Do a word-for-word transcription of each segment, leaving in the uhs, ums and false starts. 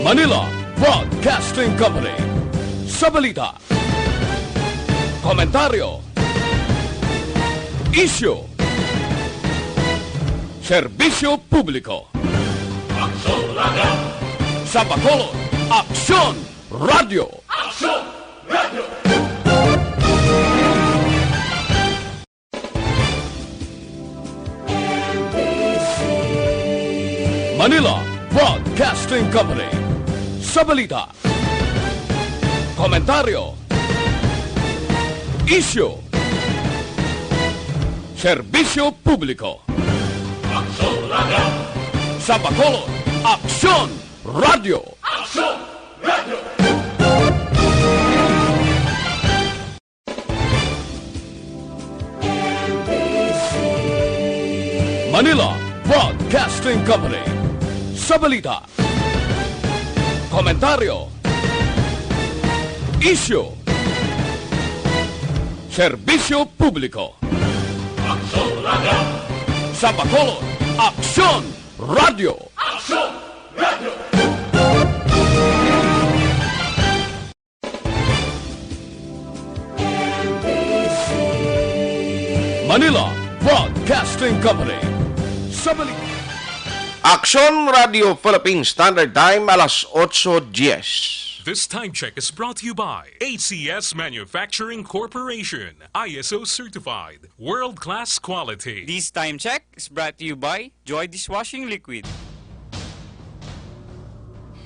Manila Broadcasting Company. Sa balita, komentaryo, isyu, serbisyo publiko. Aksyon Radio! Sa Bacolod, Aksyon Radio! Aksyon Radio! Manila Broadcasting Company. Sa balita, komentaryo, isyu, serbisyo publiko. Aksyon Radio! Sa Bacolod, Aksyon Radio! Aksyon Radio! Manila Broadcasting Company. Sa balita, komentaryo, isyu, serbisyo publiko. Aksyon Radio! Sa Bacolod, Aksyon Radio! Aksyon Radio! Manila Broadcasting Company. Sa balik. Aksyon Radio Philippine Standard Time, alas otso diez. This time check is brought to you by A C S Manufacturing Corporation, I S O certified, world-class quality. This time check is brought to you by Joy Dishwashing Liquid.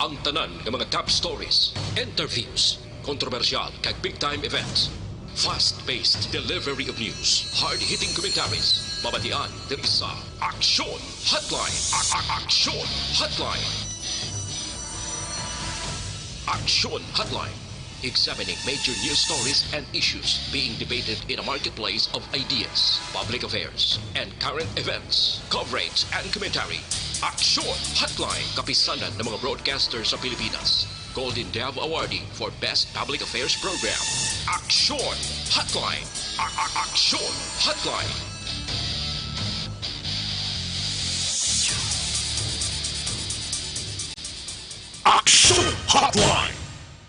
Ang tanan nga mga top stories, interviews, kontrobersyal kag big time events, fast-paced delivery of news, hard-hitting commentaries, mabatian diri sa Aksyon Hotline. A- a- Aksyon Hotline. Aksyon Hotline. Examining major news stories and issues being debated in a marketplace of ideas, public affairs, and current events, coverage, and commentary. Aksyon Hotline, kapisanan ng mga broadcaster sa Pilipinas. Golden Dove Awardee for Best Public Affairs Program. Aksyon Hotline. A- a- Aksyon Hotline. Aksyon Hotline.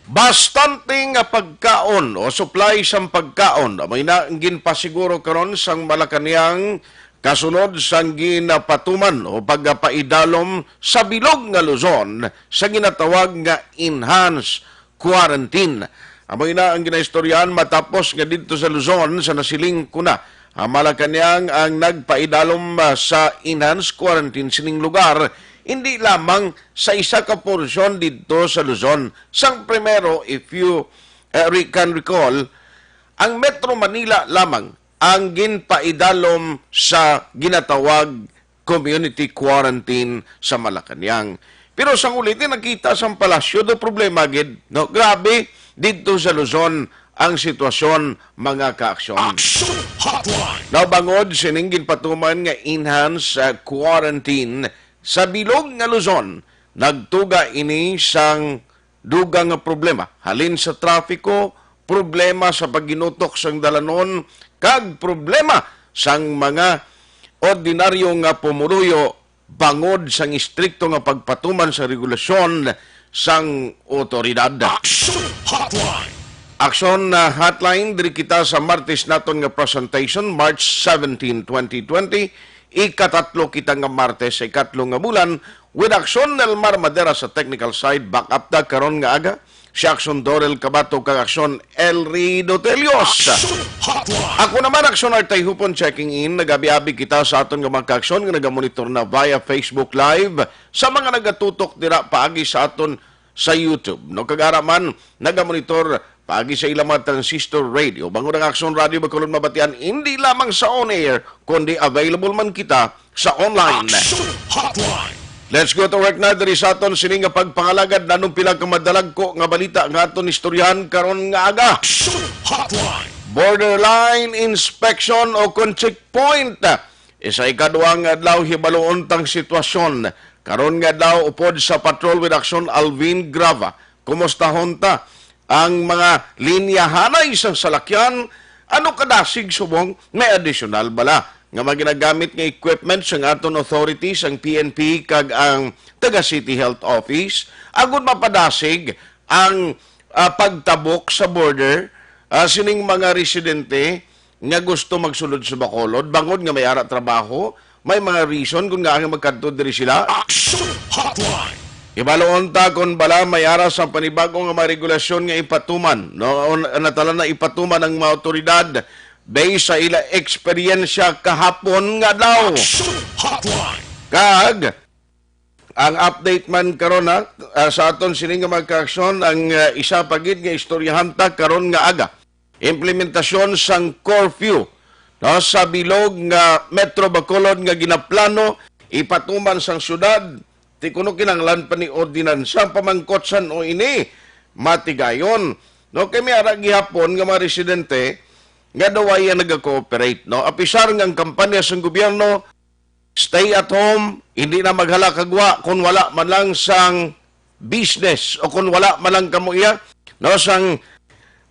Bastante nga pagkaon o supply sang pagkaon amo na ang ginpasiguro karon sang Malacañang kasunod sang ginapatuman o pagpaidalom sa bilog nga Luzon sa ginatawag nga enhanced quarantine. Amo na ang ginaistoryahan matapos nga didto sa Luzon sa nasiling ko na ang Malacañang ang nagpaidalom, ah, sa enhanced quarantine sining lugar, hindi lamang sa isa ka porsyon didto sa Luzon. Sang primero, if you, eh, re-, can recall, ang Metro Manila lamang ang ginpaidalom sa ginatawag community quarantine sa Malacañang. Pero sang ulit, nakita sang palasyo, do problema gid, no? Grabe didto sa Luzon ang sitwasyon, mga kaaksyon. Action Hotline. Now, bangod sining ginpatuman nga enhanced, ah, quarantine sa bilog nga Luzon, nagtuga ini sang dugang nga problema, halin sa trapiko, problema sa pagginutok sang dalanon, kag problema sang mga ordinaryo nga pumuluyo bangod sang istrikto nga pagpatuman sa regulasyon sang otoridad. Action Hotline. Action, ah, Hotline, diri kita sa Martes naton nga presentation, March seventeen, twenty twenty. Ikatatlo kita nga Martes sa ikatlo nga bulan, with Action Nelmar Madera sa technical side, back up ta karon nga aga, si Action Dorel Cabato kag Action Elry Dotelios. Action Hotline. Ako naman, Action Artay Hupon, checking in. Nagabi-abi kita sa aton nga mga kaaksyon nga nagamonitor na via Facebook Live, sa mga nagatutok dira paagi sa aton sa YouTube, no? Kag ara man, nagamonitor paagi sa ilang mga transistor radio. Bangod ang Action Radio Bacolod mabatian, hindi lamang sa on air, kundi available man kita sa online. Action Hotline. Let's go to work na diri sa aton sini nga pagpangalagad. Nanong pila ka madalagko nga balita nga aton istoryahan karon nga aga. Action Hotline. Borderline inspection o kon checkpoint. Isa ikaduha nga adlaw, hibaluon tang sitwasyon. Karon nga adlaw, upod sa Patrol with Action, Alvin Grava. Kumustahon ta ang mga linyahanay sang salakyan? Ano kadasig subong may additional bala? nga mga ginagamit nga equipment sang aton authorities, ang P N P kag ang taga City Health Office, agud mapadasig ang, ah, pagtabok sa border, ah, sining mga residente nga gusto magsulod sa Bacolod bangod nga may ara trabaho, may mga reason kung nga magkadto diri sila. Action Hotline! Ibaloon ta kung bala may ara sa panibago nga mga regulasyon nga ipatuman, no? O na-, natala na ipatuman ang mga awtoridad based sa ila eksperyensya kahapon nga adlaw. Action Hotline! Kag ang update man karon, ha, ah, sa aton sini nga mga kaaksyon, ang, ah, isa pa gid nga istoryahan ta karon nga aga. Implementasyon sang curfew, no, sa bilog nga Metro Bacolod nga ginaplano ipatuman sang syudad, ti kuno kinahanglan pa ni ordinansa pamangkot san-o ini matigayon, no? Kay may ara gihapon nga mga residente nga daw ay nagakooperate, no? Apisar nga ang kampanya sang gobyerno, stay at home, hindi na maghala kagwa kung wala man lang sang business o kung wala man lang kamo iya, no, sang,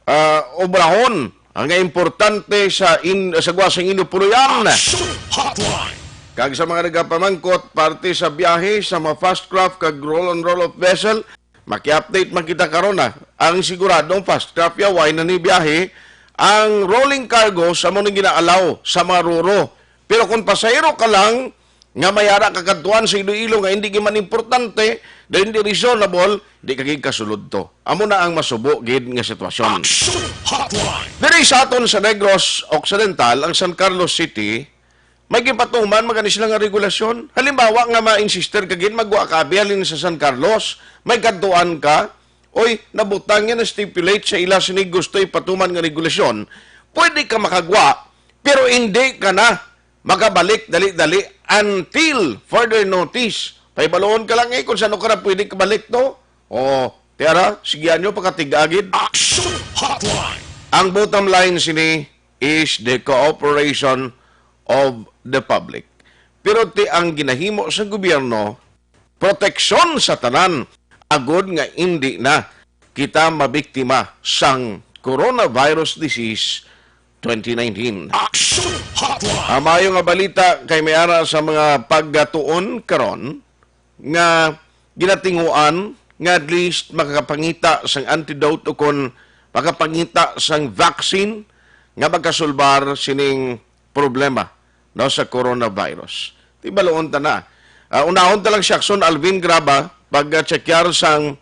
ah, obrahon ang importante sa in-, sa gwa sang inyo puloy-an. Action Hotline! Kag sa mga nagapamangkot parte sa biyahe sa mga fast craft kag roll-on roll-off vessel, maki-update man kita karon na. Ang siguradong fast craft ya, way na ni biyahe. Ang rolling cargo sa mo nang ginaalaw sa mga roro. Pero kung pasahero ka lang, nga may ara ka kadtuan sa Iloilo nga hindi gid man importante, daw hindi reasonable, di ka gid kasulod to. Amo na ang masubo gid nga sitwasyon. Action Hotline! Diri sa aton sa Negros Occidental, ang San Carlos City, may gipatuman man gani sila nga regulasyon. Halimbawa nga ma-insister ka gid magwa ka abi halin sa San Carlos, may kadtuan ka, oy, nabutang yan, stipulate sa ila sini gusto ipatuman nga regulasyon, pwede ka makagwa, pero hindi ka na makabalik dali-dali until further notice. Pahibaloon ka lang, eh, kung saan ka na pwede kabalik to. O, tiara, sige nyo, pakatig-a gid. Action Hotline! Ang bottom line sini is the cooperation of the public. Pero ti ang ginahimo sa gobyerno, proteksyon sa tanan, agod nga indi na kita mabiktima sang coronavirus disease twenty nineteen. Action Hotline! Ang maayo nga balita kay may ara sa mga pagatuon karon nga ginatinguan nga at least makakapangita sang antidote o kon makapangita sang vaccine nga makasulbar sining problema, no, sa coronavirus. Ti baloon ta na. Ah, unahon ta lang si Akson Alvin Graba pag-checkar sang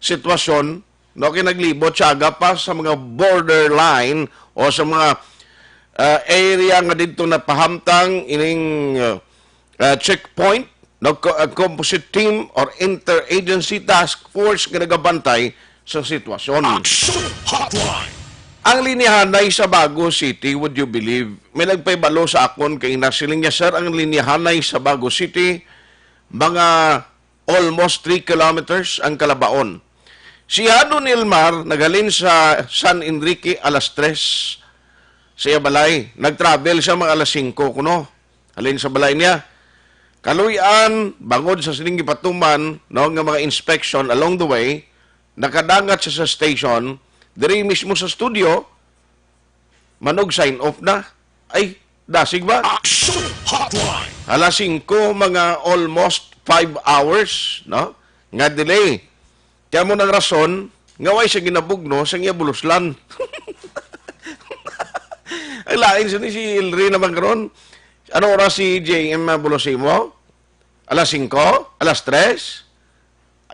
sitwasyon, no, kay naglibot siya aga pa sa mga borderline o sa mga, ah, area nga didto napahamtang ining, ah, ah, checkpoint, no, co-, ah, composite team or interagency task force nga nagabantay sa sitwasyon. Action Hotline! Ang linyahanay sa Bago City, would you believe, may nagpahibalo sa akon kay nasiling niya, "Sir, ang linyahanay sa Bago City, mga almost three kilometers ang kalabaon." Si Hadon Ilmar naghalin sa San Enrique alas tres sa iya balay. Nag-travel siya mga alas singko kuno. Halin sa balay niya. Kaluy-an, bangod sa sining gipatuman, no, nga mga inspection along the way, nakadangat siya sa station, diri mismo sa studio, manog sign off na. Ay, dasig ba? Action Hotline! Alas singko, mga almost five hours, no? Nga delay. Kaya mo nang rason, nga way siya ginabugno sa iya buluslan. Ang lain sa ni si Ilri naman karon. Ano oras si J M Bulosimo? Alas singko? Alas tres?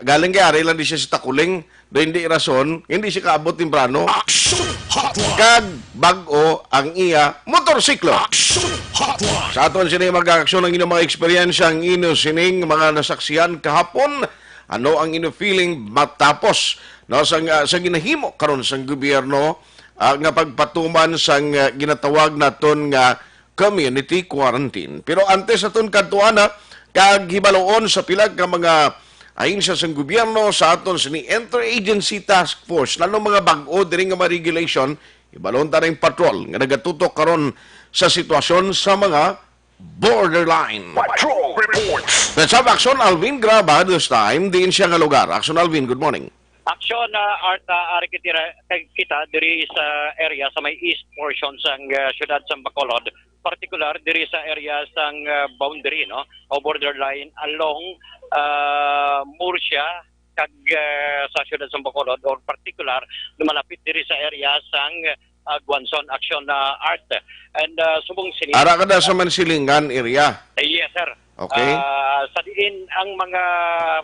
Galing kay ari lang di siya sa Takuling. Do hindi rason, hindi siya kaabot temprano. Action Hotline! Kag bag-o ang iya motorsiklo. Action Hotline! Sa aton sini mag-aksyon ang inyong mga eksperyensya, ang inyo sining mga nasaksihan kahapon, ano ang inyo feeling matapos, no, sa, sa ginahimo karon sang gobyerno, ah, nga pagpatuman sang, ah, ginatawag naton nga community quarantine. Pero antes aton kadtuan na, kag hibaloon sa pila ka mga ahensya sang gobyerno sa aton sini Interagency Task Force, lalo mga bag-o diri nga mga regulation, hibaloon ta ning patrol nga nagatutok karon sa sitwasyon sa mga borderline. Patrol reports. Let's have action, Alvin Graba, this time. Diin siya nga lugar? Action, Alvin, good morning. Action, ah, Art, ah, ari kita, kay kita diri sa area sa may east portion sang, ah, siyudad sang Bacolod. partikular diri sa area sang, ah, boundary, no, o borderline along, ah, Murcia kag, ah, sa siyudad sang Bacolod, or partikular na malapit diri sa area sang, ah, Guanzon, Action, ah, Art. And, ah, subong sini, Ara ka na sa Mansilingan area. Eh, yes, sir. Okay. Ah, sa diin ang mga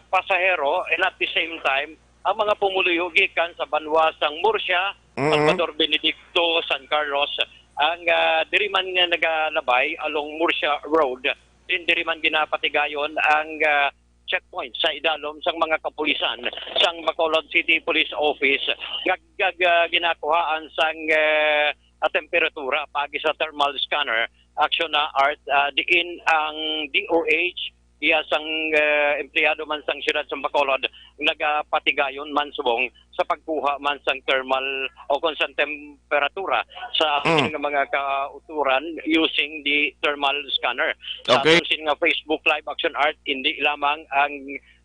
pasahero, and at the same time, ang mga pumuluyo gikan sa banwa sang Murcia, Mm-mm. Salvador Benedicto, San Carlos, ang, ah, diri man nga nagalabay along Murcia Road, din diri man ginapatigayon ang, ah, checkpoint sa idalom sang mga kapulisan sang Bacolod City Police Office nga gag-, ah, ginakuhaan sang, ah, ah, temperatura paagi sa thermal scanner, Action na Art, ah, diin ang D O H iya sang, ah, empleyado man sang siyudad sang Bacolod nagapatigayon man subong sa pagkuha man sang thermal o kon sang temperatura sa Mm. aton nga mga kauturan using the thermal scanner. Sa Okay. aton sin nga Facebook Live, Action Art, hindi lamang ang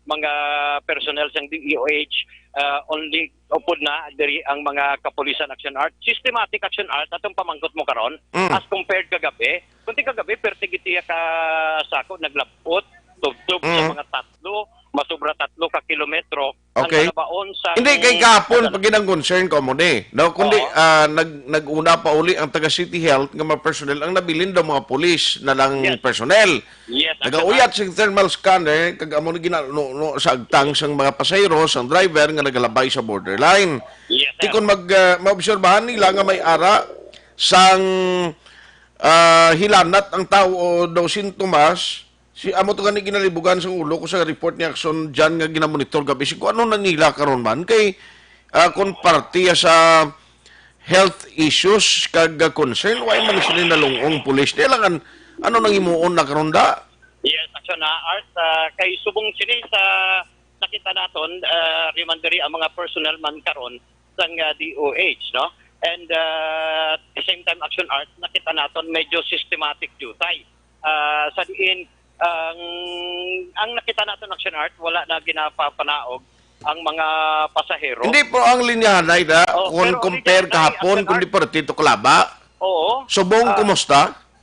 mga personnel sang D O H, ah, only upod na diri ang mga kapulisan, Action Art. Systematic, Action Art, atong pamangkot mo karon, Mm. as compared kagabi. Kunti kagabi, perti gid iya ka sako naglabot, tubtob sa Mm. mga tatlo, masobra tatlo ka kilometro ang Okay. nalabaon sa Hindi, kay kahapon, pag ginang concern ko mo ni, no? Kundi, Oo. ah, nag-, nag-una pa uli ang taga City Health nga mga personnel, ang nabilin daw mga pulis na lang Yes. personnel. Yes, Nagauyat sing thermal scanner, kag amo na gina-, no, no, sa agtang sang mga pasahero, sang driver nga nagalabay sa borderline. Yes, Di sir. Kon mag, ah, maobserbahan nila nga may ara sang, ah, hilanat ang tao o daw sintomas, si, amo to gani ginalibugan sang ulo ko sa report ni Action Jan nga ginamonitor gabi. Si, kung ano na nila karon man, kay, ah, kung parte sa health issues kag, ah, concern, why man sila nalung-ong pulis? Di lang an-, ano nang himuon na karon da? Yes, Action na Art, ah, kay subong sini sa nakita naton, ah, di man diri ang mga personnel man karon sang, ah, D O H, no? And, ah, at the same time, Action Art, nakita naton medyo systematic jutay. Ah, sa diin, ang, ang nakita naton, Action Art, wala na ginapapanaog ang mga pasahero. Hindi po ang linyahanay na Oo, kung pero compare dito, kahapon, Action kundi Art. Perti to kalaba. Oo. Subong, Ah. Kumusta?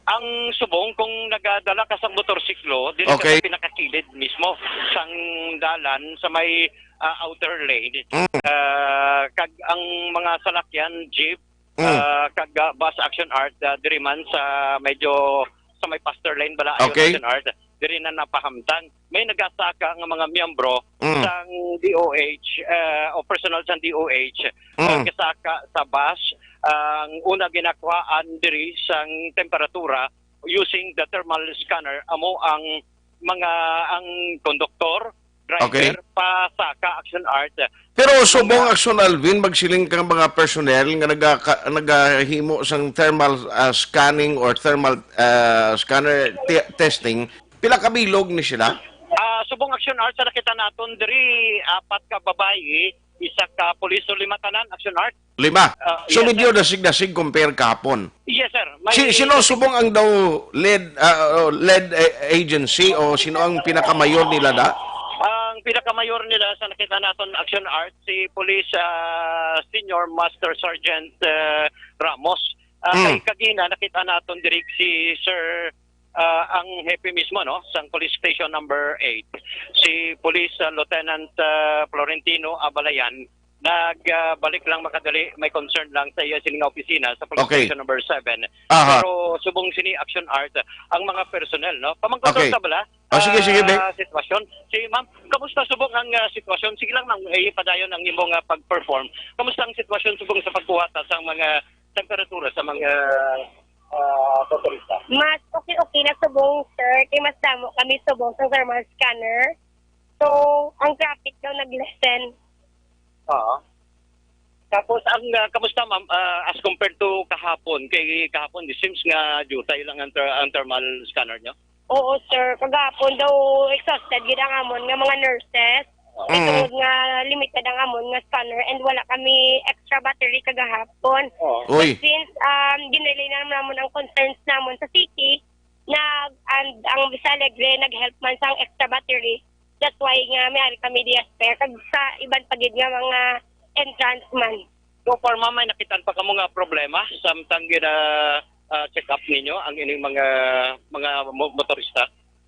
Ang subong, kung nagadala ka sa motorsiklo, diri ka Okay. sa pinakakilid mismo sang dalan sa may, ah, outer lane. Mm. Ah, kag ang mga salakyan, jeep, Mm. ah, kag, ah, bus, Action Art, ah, diri man sa medyo sa may pasture lane bala, ayun, Okay. Action Art, diri na napahamtang. May nagasaka nga mga miyembro Mm. sang D O H, ah, o personnel sang D O H, Mm. ah, gasaka sa bus. Ang una ginakuhaan diri sang temperatura using the thermal scanner amo ang mga, ang konduktor, driver, Okay. pasaka, Action Art. Pero subong, Mga Action Alvin, magsiling ka mga personnel nga naga-, ka-, nagahimo sang thermal, ah, scanning or thermal, ah, scanner te-, testing, pila ka bilog ni sila? Ah, subong, Action Art, sa nakita naton diri, apat ka babayi, isa ka pulis, so lima tanan, Action Art. Lima. Ah, So, yes, medyo sir. dasig-dasig compare kahapon. Yes, sir. May Si-, sino subong ang daw lead, ah, oh, lead a-, agency o sino ang pinakamayor nila da? Ang pinakamayor nila sa nakita naton, Action Art, si Police, ah, Senior Master Sergeant, ah, Ramos. Ah, Hmm. Kay kagina, nakita naton diri si Sir, ah, ang hepe mismo, no, sang Police Station Number Eight, si Police, ah, Lieutenant, ah, Florentino Abalayan, nag, ah, balik lang makadali, may concern lang sa iya sini nga opisina sa Police Okay. Station Number Seven. Aha. Pero subong sini, Action Art, ang mga personnel, no? Pamangkot Okay. sa bala, Ah, sige, sige, be. ah, sitwasyon. Si ma'am, kamusta subong ang, ah, sitwasyon? Sige lang, ma'am, eh, padayon ang imong, ah, pag-perform. Kamusta ang sitwasyon subong sa pagkuha ta sa mga temperatura sa mga, ah, motorista? Mas okay-okay na subong, sir. Kay mas damo kami subong sa thermal scanner. So, ang traffic daw nag-lessen. Oo. Tapos, ang, ah, kamusta, ma'am, ah, as compared to kahapon? Kay kahapon, it seems nga jutay lang ang ther-, ang thermal scanner nyo? Oo, sir. Kagahapon daw, exhausted gid ang amon nga mga nurses. Mm. Kay tungod nga limited ang amon nga scanner and wala kami extra battery kagahapon. Oo. Uy. But since, um, ginrelay na naman ang concerns namon sa city, nag-, and ang Vista Alegre nag-help man sang extra battery. That's why nga may ari kami diya spare. Kag sa iban pa gid nga mga entrance man. So far, ma'am, may nakitaan pa kamo nga problema samtang gina-, ah, check-up ninyo ang ining mga, mga mo-, motorista?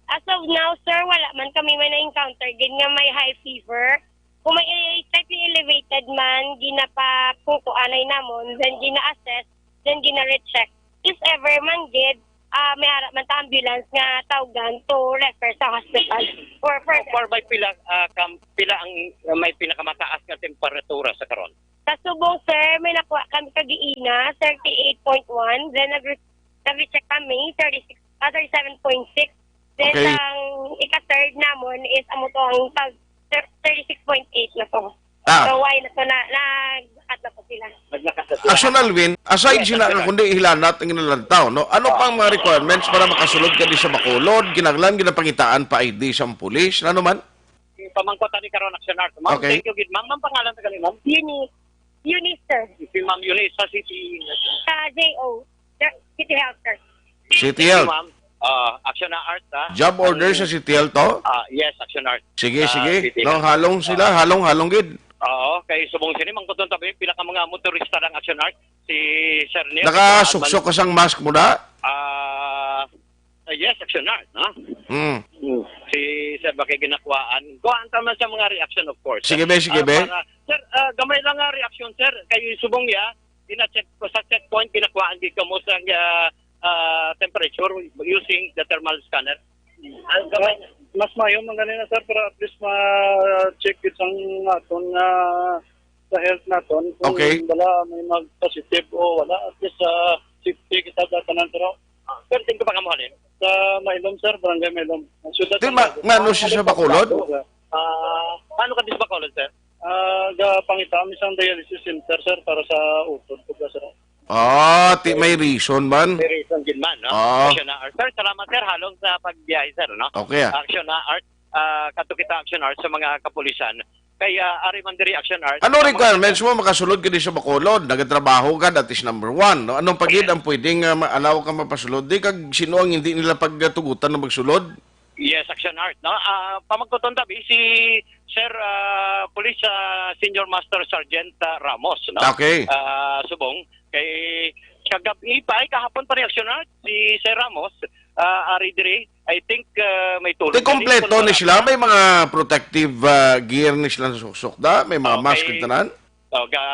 As of now, sir, wala man kami may na-encounter gid nga may high fever. Kung may i-, slightly elevated man, ginapakukuanay namon, then gina-assess, then gina-recheck. If ever man gid, ah, may ara man ta ambulance nga tawgan to refer sa hospital. Or for So far, may pila, ah, kam-, pila ang, ah, may pinakamataas nga temperatura sa karon? Sa subong, sir, may nakuha kami kagiina, thirty-eight point one. Then, nag-, nag-recheck kami, thirty-six, ah, thirty-seven point six. Then, Okay. ang ika-third namon is amo to ang pag thir-, thirty-six point eight na to. Ah. So, why na to na, naglakat na to sila? Naglakat na sila. Action, Alwin, aside Yes, sina sir. nga kundi hilanat ang inalantaw, no? Ano Ah. pang mga requirements para makasulod ka di sa Bacolod? Kinahanglan ginapangitaan pa I D sa pulis, ano man? Pamangkot ani karon, Action Art. Ma'am, Okay. thank you gid, ma'am. Ma'am, pangalan ta gali, ma'am? Eunice. Eunice, sir. Si Ma'am Eunice sa City. Sa J O. Sa City Health, sir. City Health. Ma'am, ah, Action Art, ha? Job order Ang sa City Health to? Ah, yes, Action Art. Sige, Sa sige. City No, Health. halong sila, Ah. halong, halong gid. Oo, kay subong sini, mangkuton tabi, pila ka mga motorista lang, Action Art. Si Sir Neil, Nakasuksok ka sang mask mo na? Ah, ah, yes, Action Art, ha? Hmm. Hmm. Si Sir, bakit ginakuhaan? Kuhaan ta man sa mga reaction, of course. Sige, be, sige, Ah, be. para, sir, ah, gamay lang nga reaction, sir. Kay subong ya, gina-check ko sa checkpoint, ginakuhaan gid kamo sa, ah, ah, temperature using the thermal scanner. Ang gamay. Mas maayo man gani na, sir, para at least ma-check gid sang aton nga sa health naton kung Okay. wala may mag-positive o wala. At least, ah, safety kita sa tanan, sir. Ah, sir, saan ka ba kamo halin? Sa Mailom, sir, Barangay Mailom. Ang syudad Di ng ma-, Bacolod. maano siya sa Bacolod? Ah, paano ka di sa Bacolod, sir? Ah, gapangita kami sa dialysis center, sir, para sa utod ko, sir. Ah, ti may reason man. May reason gid man, no? Ah. Action na Art. Sir, salamat, sir, halong sa pagbiyahe, sir, no? Okay, ah. Action na Art, ah, kato kita Action Art sa mga kapulisan. Kay, ah, ari man diri Action Art. Ano Sa mga requirements mo makasulod ka di sa Bacolod? Nagatrabaho ka, that is number one, no? Anong pagid ang pwedeng, ah, ma-, allow ka mapasulod? Di kag sino ang hindi nila pagtugutan na magsulod? Yes, Action Art, no? Ah, pamangkuton tabi si Sir, ah, Police, ah, Senior Master Sergeant, ah, Ramos, no? Okay. Ah, subong kay kagab-i pa, ay, kahapon pa ni Action Art, si Sir Ramos, ah, ari diri, I think, ah, may tulog Di na rin. Kompleto Kung ni wala sila, pa. May mga protective, ah, gear ni sila sa suksok da, may mga Okay. mask ug tanan. Oh, ga,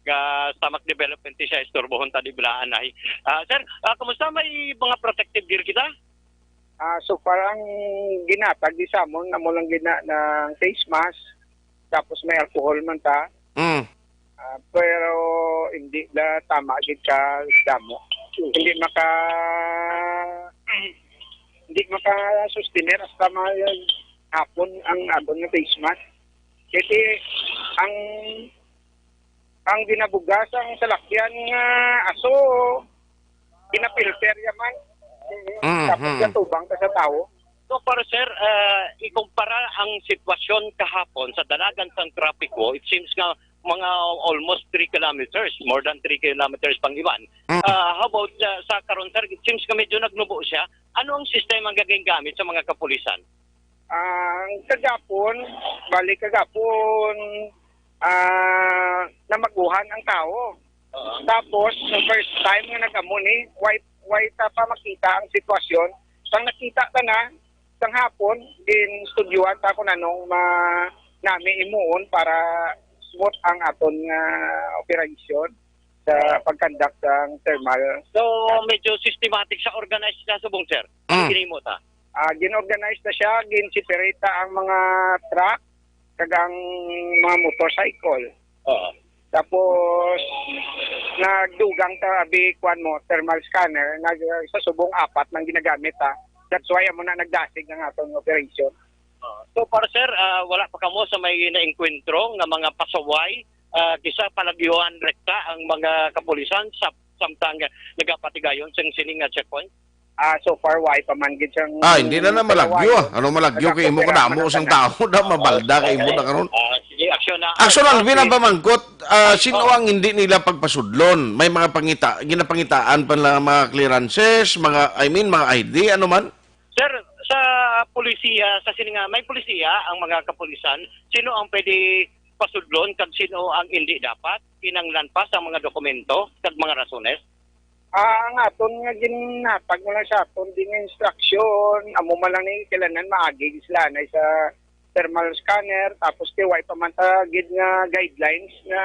ga stomach development siya, istorbohon ta di bilaan ay. Ah, sir, ah, kumusta? May mga protective gear kita? Ah, so far ang ginatag di sa amon, amo lang gina ng face mask, tapos may alcohol man ta. Mm. Ah, pero hindi na tama gid ka damo. Hindi maka, hindi maka-sustainer hasta ma-, hapon ang aton nga face mask. Kasi ang, ang ginabugas ang salakyan nga aso, ginapilter ya man. Mhm. Tapos gatubang ka sa tawo. So far, sir, ah, ikumpara ang sitwasyon kahapon sa dalagan sang trapiko, it seems nga mga almost three kilometers, more than three kilometers pang iban. Mm. Ah, how about, ah, sa karon, sir? It seems nga medyo nagnubo siya. Ano ang sistema nga ginagamit sa mga kapulisan? Ang kagapon, bali kagapon, ah, namaguhan ang tawo. Oo. Tapos, sa first time nga nag-amo ni, why, why ta pa makita ang sitwasyon? Sang nakita ta na, sang hapon, din studyuhan ta kung anong ma-, nami imuon para smooth ang aton nga operation sa pag-conduct sang thermal. So, medyo systematic siya, organized siya subong, sir? Ang Mm. ginimo ta? Ah, gin-organize na siya, gin-separate ta ang mga truck kag ang mga motorcycle. Oo. Tapos, nagdugang ta, abi, kuwan mo, thermal scanner, nag-, sa subong apat nang ginagamit, ha. That's why amo na nagdasig ang atong operation. Oo. So far, sir, ah, wala pa kamo sa may naengkwentro nga mga pasaway, ah, kisa palagyuhan rekta ang mga kapulisan sa samtang nagapatigayon sang sining nga checkpoint? Ah, so far, why pa man gid siyang Ah, hindi na na malagyo, ah. Ano malagyo kay imo kadamo sang tao na mabalda kay imo na karon. Ah, sige, action na. Action, Alvin, ang pamangkot, ah, sino ang hindi nila pagpasudlon? May mga pangita, ginapangitaan pa nila mga clearances, mga, I mean, mga I D, ano man? Sir, sa polisiya, sa sini nga, may polisiya ang mga kapulisan, sino ang pwede pasudlon kag sino ang hindi dapat? Kinanglan pa sa mga dokumento kag mga rasones? Ah, ang aton nga ginhatag mo lang sa aton din nga instruction, amo man lang ni kailangan maagi sila anay sa thermal scanner, tapos kay way pa man ta gid nga guidelines nga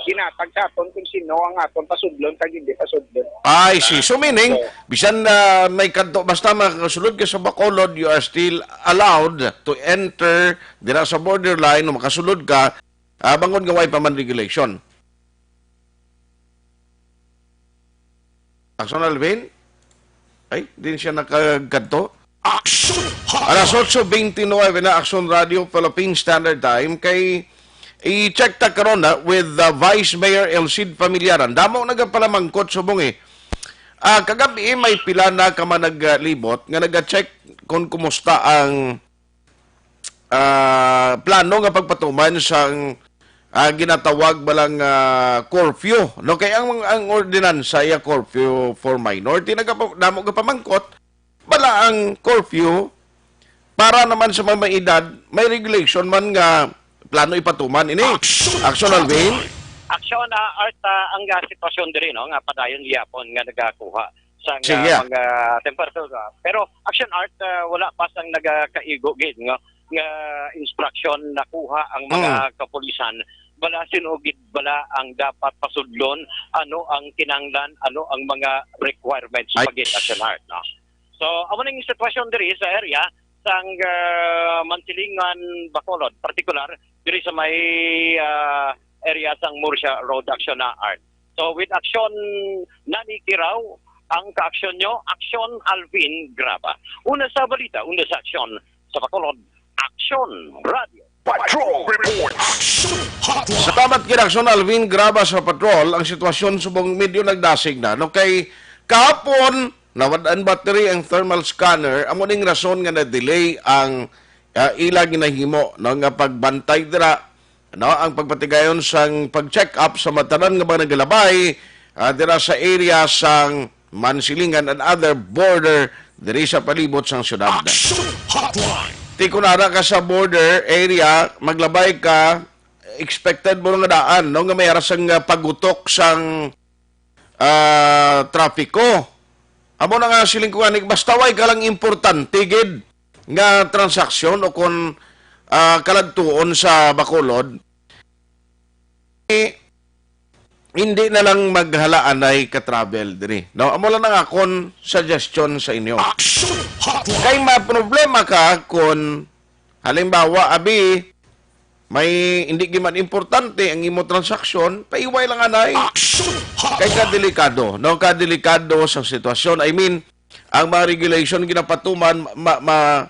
ginatag sa aton kung sino ang aton pasudlon kag hindi pasudlon. I see. So, meaning, So, bisan na may kadto, basta makasulod ka sa Bacolod, you are still allowed to enter dira sa borderline o makasulod ka, ah, bangod nga way pa man regulation. Action Alvin? Ay, din siya nakagkadto. Action Alas Hotline! Otso twenty-nine na Action Radio Philippine Standard Time kay i-check ta karon na with, uh, Vice Mayor El Cid Familiaran. Damo nagapalamangkot subong eh. Ah, kagabi may pila na ka man naglibot nga naga-check kung kumusta ang, ah, plano nga pagpatuman sang, ah, ginatawag ba lang, ah, curfew, no? Kay ang, ang ordinansa iya curfew for minor, tinagapa-, damo gapamangkot, bala ang curfew para naman sa mga may edad, may regulation man nga plano ipatuman ini. Action Alvin? Action, ah, Art, ah, ang, ah, sitwasyon diri, no, nga padayon gihapon nga nagakuha sa nga Sige. mga temperatura. Pero Action Art, ah, wala pa sang nagakaigo gid nga, nga instruction nakuha ang mga Mm. kapulisan. Bala sino gid bala ang dapat pasudlon, ano ang kinahanglan, ano ang mga requirements Ay. pagit Action Art, no? So, amo ning sitwasyon diri sa area sang, ah, Mansilingan, Bacolod, partikular diri sa may, ah, area sang Murcia Road, Action na Art. So, with Action Nani Kiraw, ang kaaksyon nyo, Action Alvin Graba. Una sa balita, una sa aksyon sa Bacolod, Action Radio. Patrol Report. Action Hotline. Salamat kay Action Alvin Graba sa patrol. Ang sitwasyon subong medyo nagdasig na. No, kay kahapon, nawad-an battery ang thermal scanner. Amo ning rason nga na-delay ang, ah, ila ginahimo, no, nga pagbantay dira, no, ang pagpatigayon sang pag-check up sa matanan nga mga nagalabay, ah, dira sa area sang Mansilingan and other border diri sa palibot sang syudad. Action Hotline. Ti kun ara ka sa border area, maglabay ka, expected mo nga daan, no, nga may ara sang, ah, pagutok sang, ah, trapiko. Amo na nga siling ko ani, basta way ka lang importante gid nga transaksyon o kon, ah, kaladtuon sa Bacolod, eh, hindi na lang maghalaanay ka travel diri. No, amo lang ang akon suggestion sa inyo. Action Hotline. Kay maproblema ka kon halimbawa, abi, may hindi giman importante ang imo transaksyon, paiway lang anay. Action Hotline. Kay kadelikado, no? Kadelikado sa sitwasyon. I mean, ang mga regulation ginapatuman, ma-, ma-,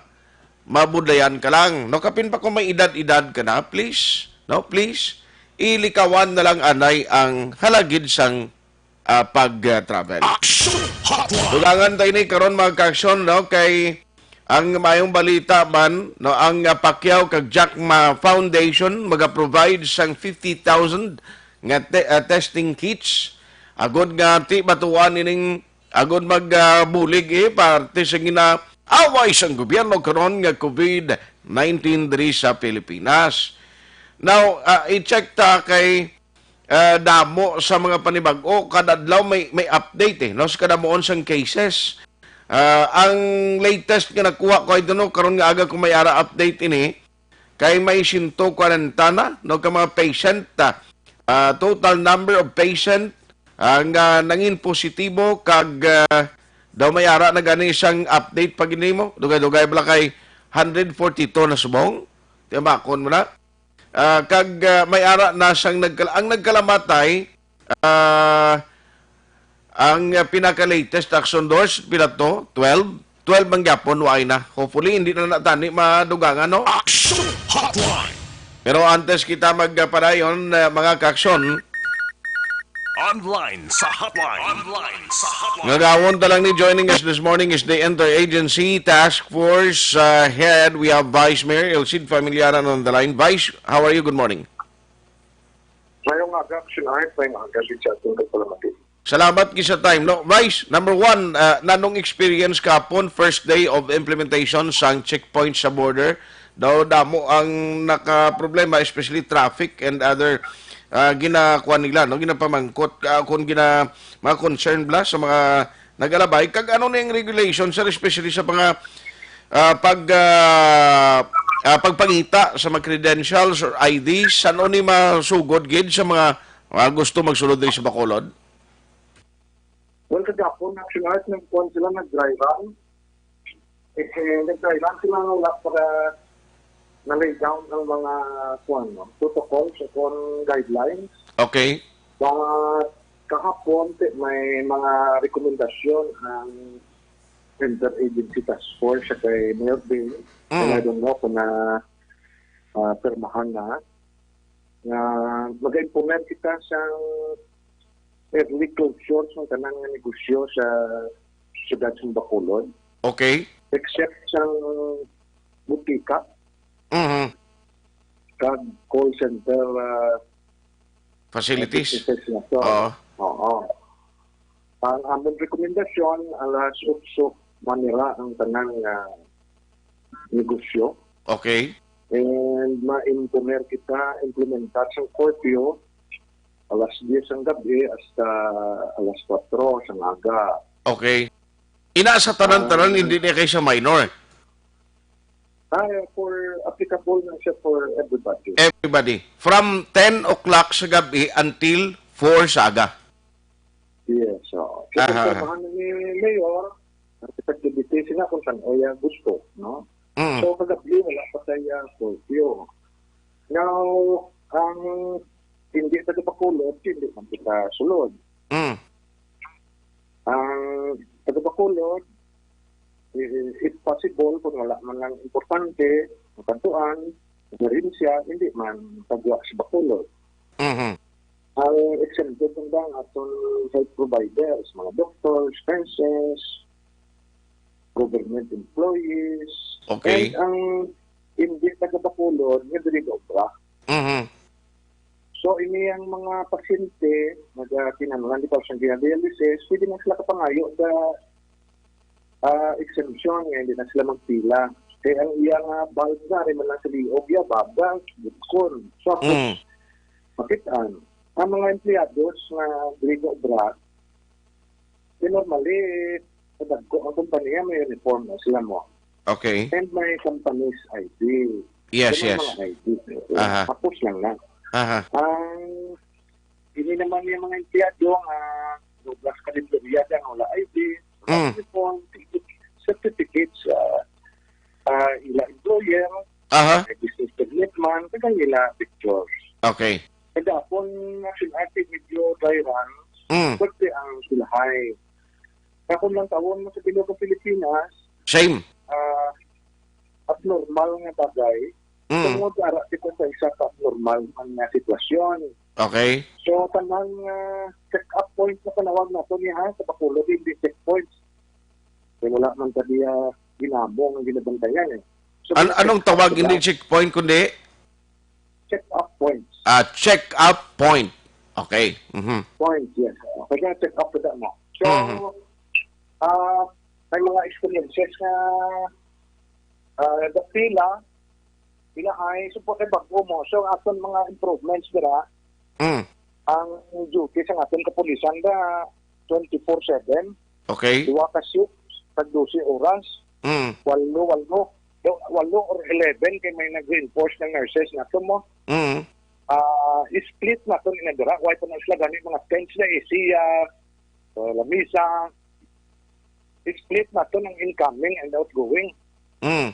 mabudlayan ka lang. No, kapin pa kung may edad-edad ka na, please, no, please, ilikawan na lang anay ang halagid sang, ah, pag-travel. Action Hotline. Dugangan tayo ni karon, mga ka-action, no, kay ang mayong balita man, no, ang, ah, Pacquiao kag Jack Ma Foundation maga-provide sang fifty thousand nga te-, ah, testing kits agod nga ti batuan ining agod mag, ah, bulig, eh, parte sa ginaaway sang gobyerno karon nga COVID nineteen diri sa Pilipinas. Now, ah, i-check ta kay, ah, damo sa mga panibag-o, kada adlaw may, may update, eh, no, sa kadamuon sang cases. Ah, ang latest nga nakuha ko, I don't know, karon nga aga kung may ara update ini, kay may siyento kwarenta na, no, ka mga patient, ah, ah, total number of patient, ah, nga nangin positibo kag, ah, daw may ara na gani sang update pag nimo. Dugay-dugay bala kay hundred forty-two na subong. Tiyamakon mo na. Ah, kag, ah, may ara na sang nagkal-, ang nagkalamatay, ah, ang, ah, pinaka-latest, Action Dors, pila to? Twelve? Twelve man gyapon, waay na. Hopefully, hindi na natani madugangan, no? Action Hotline. Pero antes kita magpadayon, ah, mga ka-action, Online sa hotline. Online sa hotline. Ngagawon ta lang ni, joining us this morning is the Interagency Task Force, uh, Head. We have Vice Mayor El Cid Familiaran on the line. Vice, how are you? Good morning. Mayong aga, Action Art. Mayong aga, Richard. Salamat gid sa time, no? Vice, number one, uh, nanong experience kapon, first day of implementation sang checkpoint sa border? Daw damo ang nakaproblema, especially traffic and other ah, ginakuan nila, no? Ginapamangkot, ah, kung gina-, mga concern bala sa mga nag-alabay. Kag ano na yung regulation, sir, especially sa mga, ah, pag, ah, ah, pagpangita sa mga credentials or I Ds, ano ni masugod gid sa mga, mga gusto magsulod diri sa Bacolod? Well, kagapon, actually, nagkuhan sila, nag-dry run. Eh, eh, nag-dry run sila nga wala pa na-lay down ang mga, kuwan, no, protocols o kung guidelines. Okay. But kahapon, ti-, may mga rekomendasyon ang Interagency Task Force sa kay Mayor Bing. Mm. And I don't know kung na, ah, pirmahan na, nga mag-implement kita sa early closure sa tanan nga negosyo sa siyudad sa Bacolod, Okay. except sa butika Mhm. kag call center, ah, Facilities. businesses na to. Oo. Oo. Ang amon rekomendasyon, alas otso manira ang tanan nga negosyo. Okay. And ma-implement kita, implementar sa curfew, alas diyes ang gabi hasta alas kuwatro sa aga. Okay. Ina sa tanan-tanan, Ah. hindi na kay sa minor. Ah, for, applicable na siya for everybody. Everybody. From ten o'clock sa gabi until four sa aga. Yes, so, Aha, aha. Pirmahan ni Mayor, ang activity sila kung saan iya gusto, no? Mm. So, kagabi, wala pa tayo curfew. Now, ang hindi taga Bacolod, hindi man kita sulod. Mm. Ang taga Bacolod, i-, if possible, kung wala man lang importante, makantuan, emerhensya, hindi man pagwa sa Bacolod. Mhm. Ang exempted lang ba ang aton health providers, mga doctors, nurses, government employees, Okay. and ang hindi taga Bacolod nga diri gaobra. Mhm. So, ini ang mga pasyente, nagakinahanglan, di ba, sa dialysis, pwede na sila kapangayo sa, ah, exemption, nga hindi na sila magpila. Kaya ang iya nga bulb na, rin man lang sa liog, ya, baga, butkon. So, Mm. makit-an. Ang mga empleyados nga dili gaobra, di normally, sa dagko ang kompanya, may uniform na sila mo. Okay. And may company's I D. Yes, Ganun yes. mga I D. Aha. Tapos lang na. Aha. Ang, ini naman yung mga empleyado nga, obras ka dito, iya dyan, wala I D, wala Mm. uniform, certificates, ah, ah, ila employer, Aha. may business permit man, kag ang ila pictures. Okay. Kaya kung nasin ate medyo dry run, Mm. pwede ang sulahay. Kaya kung lang tawon mo sa bilog ng Pilipinas, Same. ah, abnormal nga bagay, Mm. tungod ara kita sa isa ka abnormal man nga sitwasyon. Okay. So, tanang, ah, check-up point na panawag nato niya, ha, sa Bacolod, hindi checkpoints. Kaya wala man ta diya ginamong ang ginabantayan, eh. So, An-, may anong check-up tawag, sila. Hindi checkpoint, kundi? Check-up points. Ah, check-up point. Okay. Mhm. Points, yes. Kaya check-up kita mo. So, Mhm. ah, may mga experiences nga, ah, dapila, pila ay, so, pagkabag-o mo. So, ang aton mga improvements dira, Mm. ang duty sa aton kapulisan da twenty-four seven. Okay. Duha ka shift, tag dose oras. Mm. Walo, walo. Do-, walo or eleven kay may nag-reinforce ng nurses nato mo. Mm. Ah, split nato ni nadira. Why pa na sila gani mga tents na isiya, ah, lamisa. Split nato ng incoming and outgoing. Mm.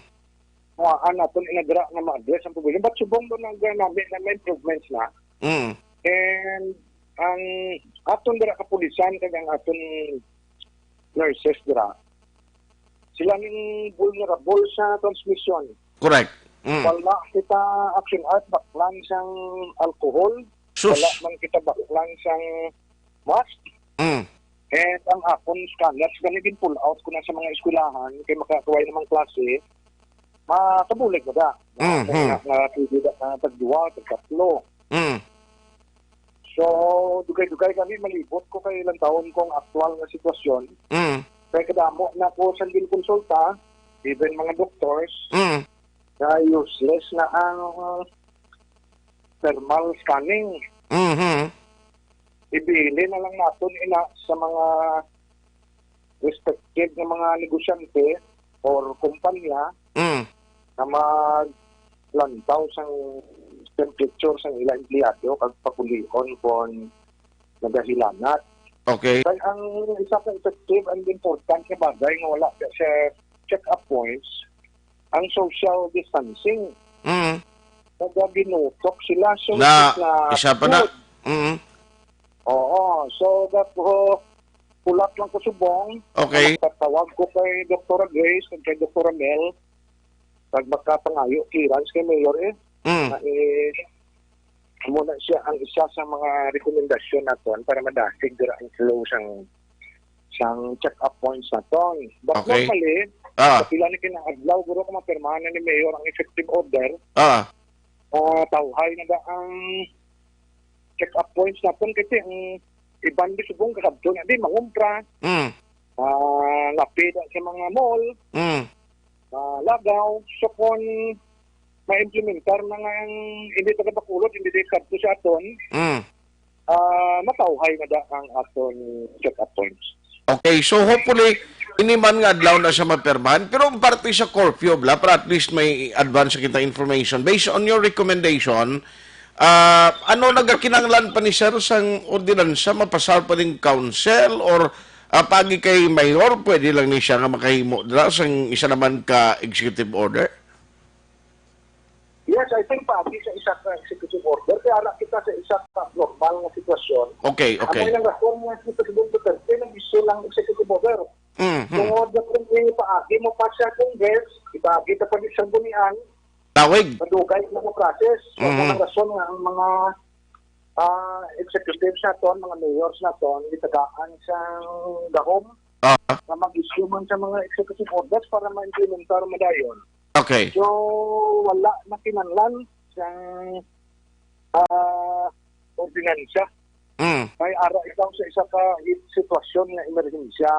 Kuhaan nato ni nadira nga ma-address ang problema. But subong doon ang nami na may improvements na. Mm. And ang aton dira kapulisan kag ang aton nurses dira, sila ning vulnerable sa transmission. Correct. Mm. Wala kita action at baklan sang alcohol. Sus. Wala man kita baklan sang mask. Mm. And ang akon scanners, gani din pull out ko na sa mga eskwelahan, kay makakaway namang klase, makabulig na da. Mm, Kaya mm. nga, nga, pwede na, na tagduwa, tagtatlo. Mm. So, dugay-dugay kami, malibot ko kay ilang taon kong aktual nga sitwasyon. Mm. Kaya kadamo na ko sa ginkonsulta, even mga doctors, Mm. na useless na ang thermal scanning. Mhm. Ibili na lang naton ina sa mga respected nga mga negosyante or kumpanya Mm. nga maglantaw sang temperature sang ila empleyado kag pakulion kon nagahilanat. Okay. Kay ang isa ka effective and important nga bagay nga wala sa check-up points, ang social distancing. Mm. Nagaginutok sila. So, Na, na isa pa na. Good. Mm. Oo. So, that, oh, pulat lang ko subong. Okay. Magpatawag ko kay Doktora Grace ug kay Doktora Mel. Pag makapangayo clearance kay Mayor, eh. Mm. Na, eh, amo na siya ang isa sa mga rekomendasyon naton para madasig dira ang flow sang, sang check-up points naton. But Okay. normally, Ah. sa pila ni kinaadlaw, guro, kung mapirmahan na ni Mayor ang executive order, Ah. ah, tawhay na da ang check-up points naton kasi ang iban di subong kasabto na di mangumpra, Mm. ah, lapida sa mga mall, Mm. ah, lagaw. So, kung ma-implementar na nga ang hindi taga Bacolod, hindi di kadto sa aton, Mm. ah, matawhay na da ang aton check-up points. Okay, so hopefully, ini man nga adlaw na siya mapirmahan. Pero ang parte sa curfew, bla, para at least may advance kita information. Based on your recommendation, ah, ano nagakinahanglan pa ni sir sang ordinansa? Mapasar pa ning council or, ah, pagi kay mayor, pwede lang ni siya nga makahimo dira sang isa naman ka executive order? Yes, I think pati sa isa ka executive order, kaya ara kita sa isa ka normal nga sitwasyon. Okay, okay. Amo ang rason nga si Presidente Duterte nag-issue ng executive order. Mm, mm. Tungod na kung ipaagi mo pa sa Congress, ipaagi ta pa sa Sanggunian, Tawig. Madugay na nga process. So, Mhm. ang rason nga ang mga, ah, executives naton, mga mayors naton, gitagaan sa gahom Ah. nga mag-issue man sa mga executive orders para ma-implementar madayon. Okay. So, wala na kinahanglan sang, ah, ordinansa. Mm. May ara ikaw sa isa ka i-, sitwasyon nga emerhensya,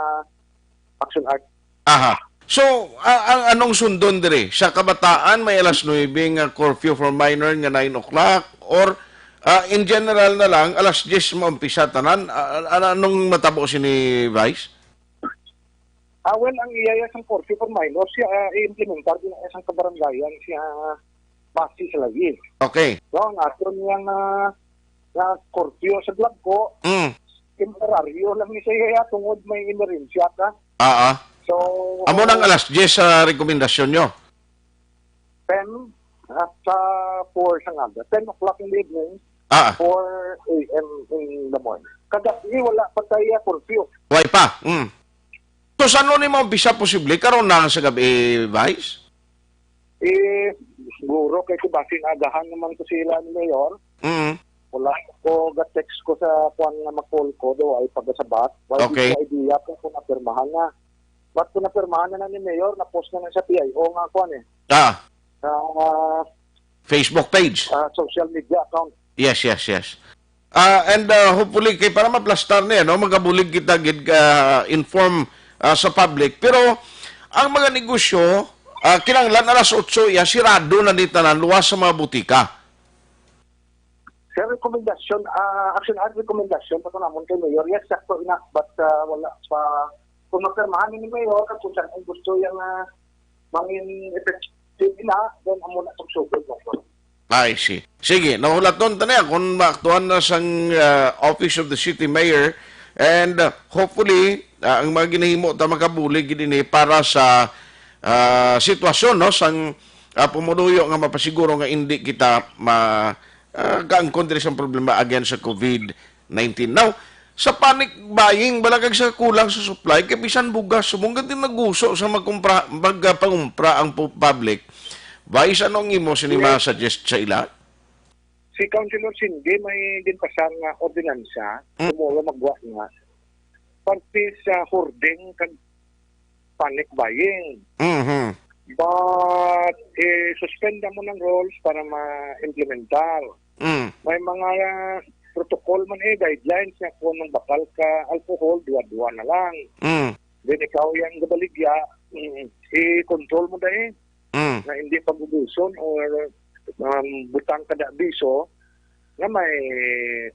Action Art. Aha. So, a-, ang anong sundon diri? Sa kabataan, may alas nuebe nga curfew for minor nga nine o'clock? Or, ah, in general na lang, alas diyes maumpisa tanan? A-, a-, anong matabo sini, Vice? Ah, well, ang iyaya sang curfew for minors, siya, ah, i-implementar din ang isang kabarangayan siya base sa layi. Okay. So, ang aton nga, ah, nga curfew sa Glagco, Mm. temporaryo lang ni siya iyaya tungod may emerhensya ka. Ah, ah. So, Amo nang alas diyes sa rekomendasyon nyo? Ten at sa four sa aga. Ten o'clock in the evening, Ah. four a m in the morning. Kagabi, wala pa tayo curfew. Way pa. Mm. So, sa ano ni maumpisa posible? Karon na sa gabi, Vice? Eh, siguro kay basin agahan naman ko sila ni Mayor. Mm. Wala ko ga-text ko sa kuan nga ma-call ko, do ay pagasabat. Wala Okay. ko idea kung, kung napirmahan na. But kung napirmahan na, na ni Mayor, na-post na na sa P I O nga kuan eh. Ah. Sa, ah, Facebook page. Ah, social media account. Yes, yes, yes. Ah, and, ah, hopefully, kay para maplastar niya, no, magabulig kita gid ka inform, ah, sa public. Pero ang mga negosyo, ah, kinahanglan alas otso iya, sirado na ni tanan, luwas sa mga butika. Sir, rekomendasyon, ah, action at rekomendasyon pa to namon kay Mayor. Yes, sakto ina, but, ah, wala pa. Kung mapirmahan ni Mayor, kag kung saan ang gusto yang, ah, mangin effective ina, then amo na itong sugod mo. I see. Sige, nahulaton ta niya kung maaktuhan na sang, ah, Office of the City Mayor, and, ah, hopefully, ah, ang mga ginahimo ta makabulig gid ini para sa, ah, sitwasyon, no, sang, ah, pumuluyo nga mapasiguro nga indi kita ma-, ah, kaangkon diri sang problema against sa COVID nineteen. Now, sa panic buying, bala kag sa kulang sa supply, kay bisan bugas, subong gid naguso sa magkumpra-, magpangumpra ang pu-, public. Vice, ano ang imo sini Yes. ma-suggest sa ila? Si Councilor Cindy may ginpasar nga ordinansa, Mm. kumulo magwa nga parte sa hoarding kag panic buying. Mhm. But, eh, suspend mo ng rules para ma-implementar. Mm. May mga, ah, protocol man eh, guidelines nga kung magbakal ka alcohol, duwa-duwa na lang. Mm. Then ikaw yang gabaligya, mm, i-control mo dahil Mm. na hindi pag-ubuson or, um, butang ka na abiso, nga may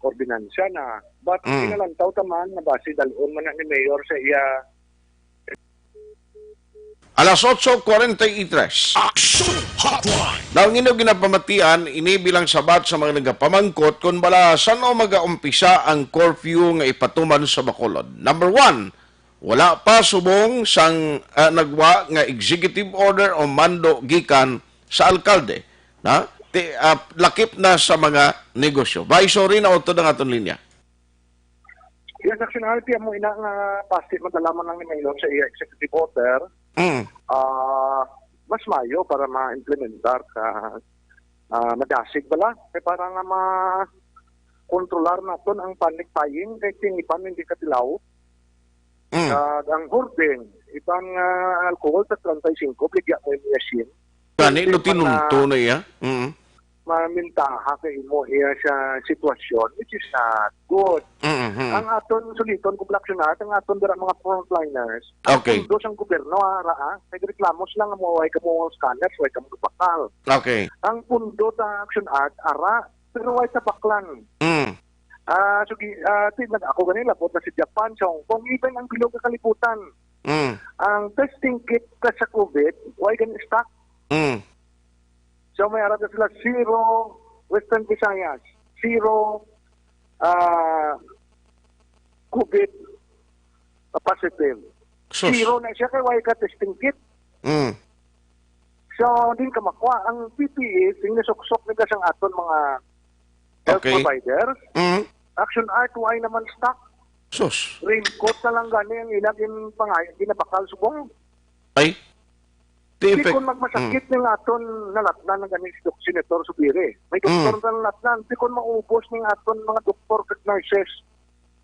ordinansa na. But Mm. Ginalantaw ta man nga basi dal-on man na ni Mayor sa iya. Alas otso kwarenta y tres. Action Hotline. Daw ninyo ginapamatian ini bilang sabat sa mga nagapamangkot kung bala san-o magaumpisa ang curfew nga ipatuman sa Bacolod. Number one, wala pa subong sang, ah, nagwa nga executive order o mando gikan sa alkalde, na ti, ah, lakip na sa mga negosyo. Vice, sorry, nautod ang aton linya. Yes, actually, amo ina nga pasti madala man lang ni Mayor sa iya executive order. Mm. Ah, mas mayo para ma-implementar ka, ah, madasig bala. Kay para nga ma-, kontrolar naton ang panic buying kay ting iban hindi katilaw. Mm. Kag ang hoarding, iban nga alcohol sa treinta y cinco, bligya mo yung machine. Gani, Hindi no, pa na tinunto na iya. Mm. mamintaha kay imo iya sa sitwasyon, which is not good. Mm-hmm. Ang aton suliton, Kublaksyon, at ang aton dira mga frontliners, ang Okay. pundo sang gobyerno, ah, ra, ah, nagreklamo sila nga mo, way kamo scanner, way kamo bakal. Okay. Ang pundo ta Action Art, ara, pero way tabaklan. Mm. Ah, so, gi-, ah, ti-, nag-, ako gani, labot na si Japan, sa Hong Kong, even ang bilog nga kalibutan. Mm. Ang testing kit ka sa COVID, way gani stock. Mm. So, may ara na sila zero Western Visayas, zero, ah, COVID positive. Sus. Zero na siya kay way ka testing kit. Mm. So, din ka makuha. Ang P P E, sing nasuksok ni ka sang aton mga health Okay. providers. Mm. Action Art, way naman stock. Sus. Raincoat na lang gani ang ilang gin-, pangay-, ginabakal subong. Ay. Di Effect. Kon magmasakit Mm. ning aton nalatnan ang ganing si Dok-, Senator Subiri. May doktor Mm. na nalatnan. Di kon maubos ning aton mga doktor kag nurses.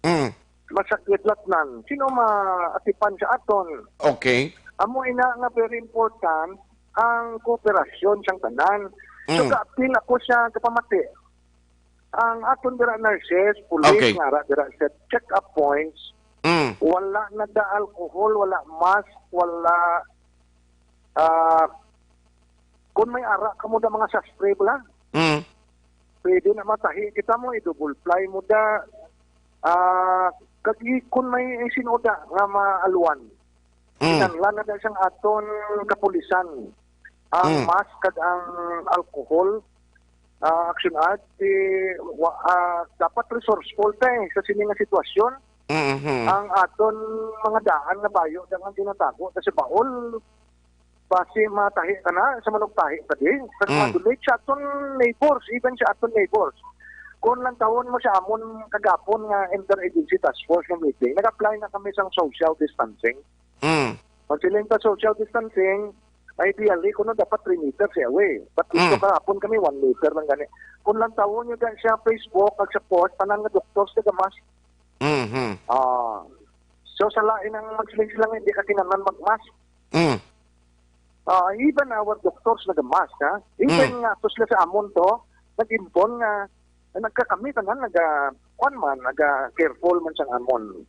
Mm. Masakit latnan. Sino maatipan sa aton? Okay. Amo ina nga very important ang kooperasyon sang tanan. So, Mm. kaapil ako sa kapamati. Ang aton dira nurses, police, Okay. nga ara dira sa check-up points, Mm. wala na da alcohol, wala mask, wala, ah, kung may ara kamo da mga sastre bala, Mm. pwede na matahi kita mo, i-double ply mo da, ah, kag i-, kung may sinoda nga maalwan, Mm. kinahanglan na da sang aton kapulisan. Ang Mm. mask kag ang alcohol, ah, Action Art, eh, wa-, ah, dapat resourceful ta, eh, sa sini nga sitwasyon. Mm-hmm. Ang aton mga daan nga bayo, daan nga ginatago ta sa baol, basi matahi ka na, sa manugtahi ka di. Kag Mm. ma-donate sa aton neighbors, even sa aton neighbors. Kung lantawon mo sa amon kagapon nga interagency task force nga meeting, nag-apply na kami sang social distancing. Mm. Pag siling ta social distancing, ideally, kuno dapat three meters away. But ito Mm. kahapon kami, one meter lang gani. Kung lantawon nyo dyan sa Facebook, kag sa post, tanan nga doktor sa gamas. Mm-hmm. Ah. So, sa lain ang magsiling sila nga hindi ka kinahanglan mag-mask. Mm. Ah, even our doctors nag-mask, ha? Even Mm. nga, to sila sa amon to, nag-impon nga, nagkakami tanan, naga, kwan man, naga careful man sang amon.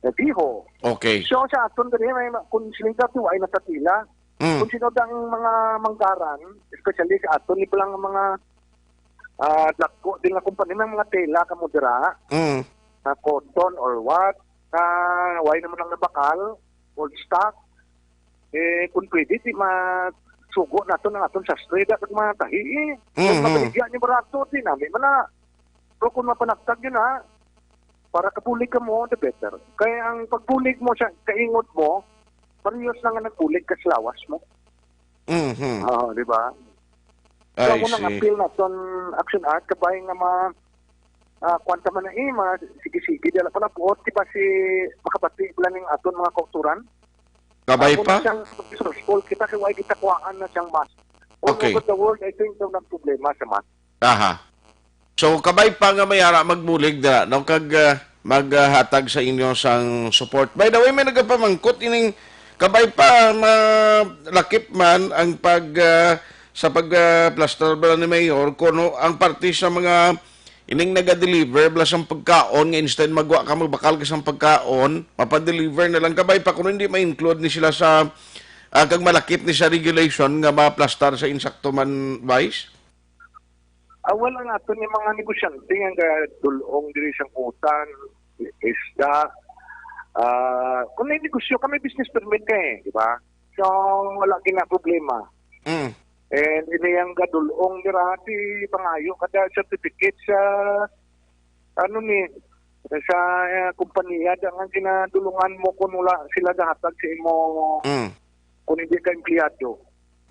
Nadiho. Okay. So, sa aton diri, may ma-, kung sila dati, wa ay natatila. Mm. Kung sino dang mga manggaran, especially sa aton, iba lang mga, ah, dagko din nga kumpanya, may mga tela kamo dira, Mm. na cotton or what, na way naman ang nabakal, old stock, eh, kung pwede, di ma-, sugo naton ang aton sastre, dapat mga tahi, eh. Kung Mm-hmm. mabaligya niyo barato, di nami man na. Pero kung mapanagtag yun, ha, para kabulig ka mo, the better. Kaya ang pagbulig mo sa kaingot mo, parehas na nga nagbulig ka sa lawas mo. Mhm. Oo, di ba? So, I amo nang see. Appeal naton, Action Art, kabay nga ma-, ah, kwan ta man na, eh, ma-, sige-sige, di ala pa na puot, di ba si makabati bala ning aton mga kauturan? Kabay Amo pa? Na siyang resourceful kita, kay wala kita kuhaan na siyang mask. All Okay. over the world, I think, daw nagproblema sa mask. Aha. So, kabay pa nga may ara magbulig dira, no? Kag, ah, maghatag sa inyo sang support. By the way, may nagapamangkot ining kabay pa, malakip man ang pag, ah, sa pag, ah, plaster bala ni Mayor, kuno ang parte sa mga ining naga-deliver bala sang pagkaon nga instead magwa ka, magbakal ka sang pagkaon, mapadeliver na lang kabay pa kuno hindi ma-include ni sila sa, ah, kag malakip ni sa regulation nga maplastar sa insakto man, Vice? Ah, well, ang ato ni mga negosyante nga gadul-ong diri sa kutan, isda, ah, kung may negosyo ka, may business permit ka eh, di ba? So, wala gina problema. Mm. And ini ang gadul-ong dira, ti pangayo kada certificate sa, ano ni, sa, ah, kompanya da nga ginadulungan mo kung wala sila gahatag sa imo, Mm. kung hindi ka empleyado.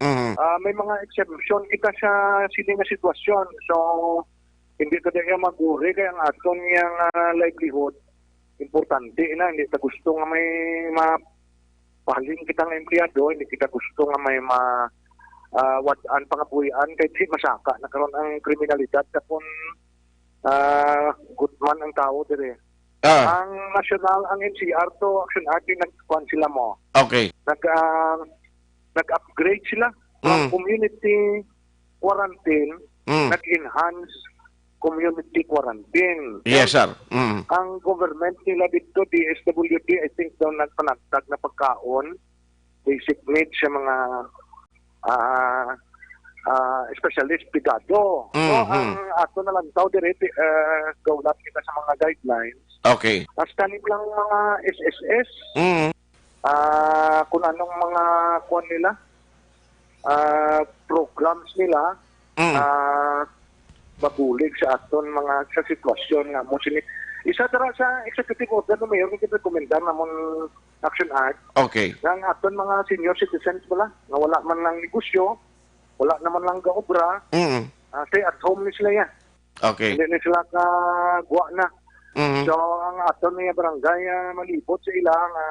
Mhm. Ah, may mga exemption kita sa sini nga sitwasyon. So, hindi ta diya maguri kay ang aton nga, ah, livelihood, importante na. Hindi ta gusto nga may mapahalin kita nga empleyado, hindi kita gusto nga may ma-, ah, wad-an, pangabuhian, kay di masaka na karon ang kriminalidad, tapon, ah, gutman ang tao dire. Ah. Ang national, ang N C R to, Action Act, yung nagkuhan sila mo. Okay. Nag, ah, nag-upgrade sila from Mm. community quarantine, Mm. nag-enhance community quarantine. Yes, sir. Mm. Ang government nila dito, D S W D, I think daw nagpanagtag na pagkaon, basic needs sa mga, ah, ah, specialist pigado. So, Mm-hmm. ang ato na lang tao dire, ah, gaulat kita sa mga guidelines. Okay. Hasta ni lang mga S S S, Mm. ah, kung anong mga kuwan nila, ah, programs nila, Mm. ah, mabulig sa aton mga, sa sitwasyon nga mo sini. Isa dira sa executive order no mayor nga rekomendar namon Action Act, Okay. nga ang aton mga senior citizens pala, nga wala man lang negosyo, wala naman lang gaobra, Mm. ah, stay at home ni sila yan. Okay. Hindi ni sila kagwa na. Mm. So, ang aton nga barangay, ah, malibot sa ila nga,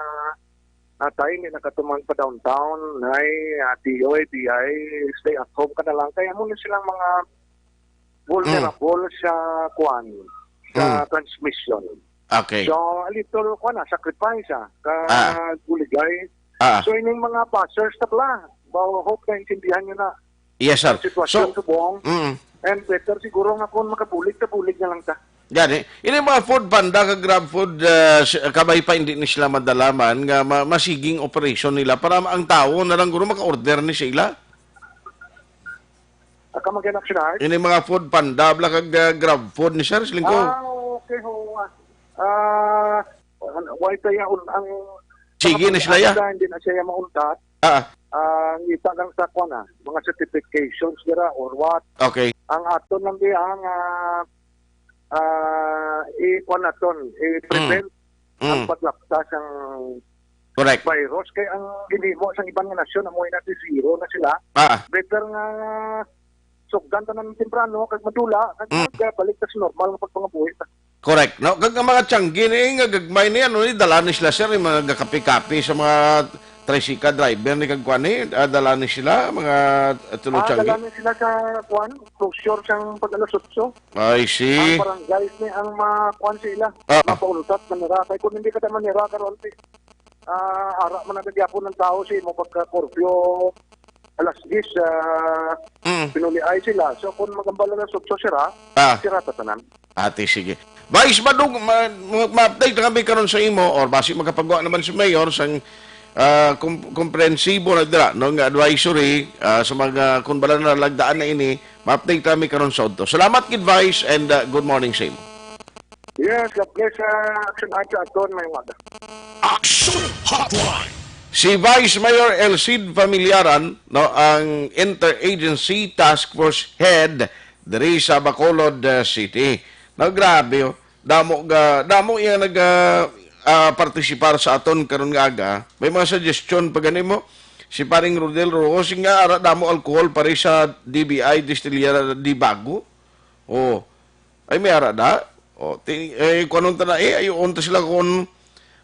ah, tayo hindi nakatumang pa downtown, ay, ah, T O A, T I, stay at home ka na lang. Kaya mo na silang mga vulnerable sa kuwan, sa Mm. transmission. Okay. So, a little, kuwan na, sacrifice, ah, ka Ah. guligay. Ah. So, ining mga passers na pala, ba, hope na intindihan nyo na Yes, sir. ang sitwasyon So, subong. Mm. And better siguro nga kung makabulig, kabulig na lang ta. Gani, ini mga food panda kag Grab Food, ah, s-, kabay pa hindi ni sila madalaman nga ma-, masiging operation nila para ang tawo na lang guro maka-order ni sa ila. Aka man kay Action Act? Ini mga food panda bla kag, ah, Grab Food ni sir, siling ko. Ah, okay, ho. Ah, why kaya un-, ang Sige na sila, ya. Hindi na siya mauntat. Ah. Ah, ngita lang sa kuwan, ah, mga certifications nila or what. Okay. Ang aton lang di ang, ah, ah, i-kuwan naton, i-prevent Mm. ang Mm. paglapta sang Correct. virus. Kay ang ginhimo sang iban nga nasyon, amo na si zero na sila. Ah. Better nga sugdan tanan temprano, kag madula, kag Mm. balik ta sa normal nga pagpangabuhi ta. Correct. No? Kag ang mga tiyanggi ni nga gagmay ni, ano ni, dala ni sila, sir, yung mga gakapi-kapi sa mga tricycle driver ni kag kuan ni, ah, dala ni sila, mga, ah, tulo Ah, tiyanggi. Dala ni sila sa kuan, closure sang pag-alas otso. I see. Ang barangay ni ang mga kuan sila, Ah. mapauntat man nila. Kay kung hindi ka naman nira, karon, ah, ara man ang nagyapon ng tao sa imo pagka-curfew, alas diyes, ah, Mm. pinuliay sila. So, kung magambala na sutso sira, Ah. sira ta tanan. Ate, sige. Vice, madug-, ma-, ma-, ma-update na kami karon sa imo, or basi makapagawa naman si Mayor sang, ah, kom-, komprensibo na dira, no, nga advisory, ah, sa mga, kung bala na lagdaan na ini, ma-update kami karon sa udto. Salamat gid, Vice, and, ah, good morning sa imo. Yes, God bless, ah, Action Act sa aton, may wada. Action Hotline. Si Vice Mayor El Cid Familiaran, no, ang Interagency Task Force Head diri sa Bacolod, uh, City. No, grabe, oh. Damo ga, damo iya nag, ah, ah, partisipar sa aton karon nga aga. May mga suggestion pa gani mo? Si Paring Rodel Roos nga ara damo alcohol pare sa D B I Distilleria di Bago. Oh. Ay, may ara da. O, ti-, eh, kuanon ta na, eh, ayuon ta sila kung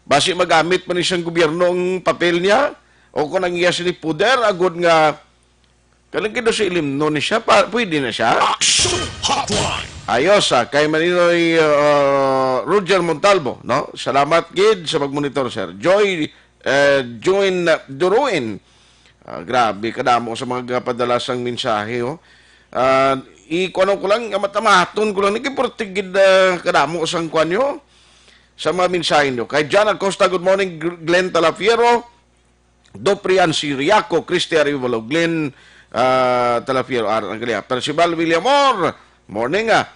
basi magamit man ni siyang gobyerno ang papel niya, o kung ang iya sini poder, agod nga, kanang kido sa ilimnon ni siya, pa, pwede na siya. Action Hotline. Ayos, ah, kay Maninoy, ah, Roger Montalvo, no? Salamat gid sa pagmonitor, sir. Joy, eh, Join Duruin. Ah, grabe, kadamo sa mga padalasang mensahe, oh. Ah, i-, kuwan ko lang, amat-amaton ko lang, nagkiportig gid, ah, kadamo sang kuwan nyo, sa mga mensahe nyo. Kay John Acosta, good morning, Gr-, Glenn Talafiero, Doprian Siriaco, Christy Arevalo, Glenn, ah, Talafiero, Aaron Anglia, Percival Villamor, Morning, ah.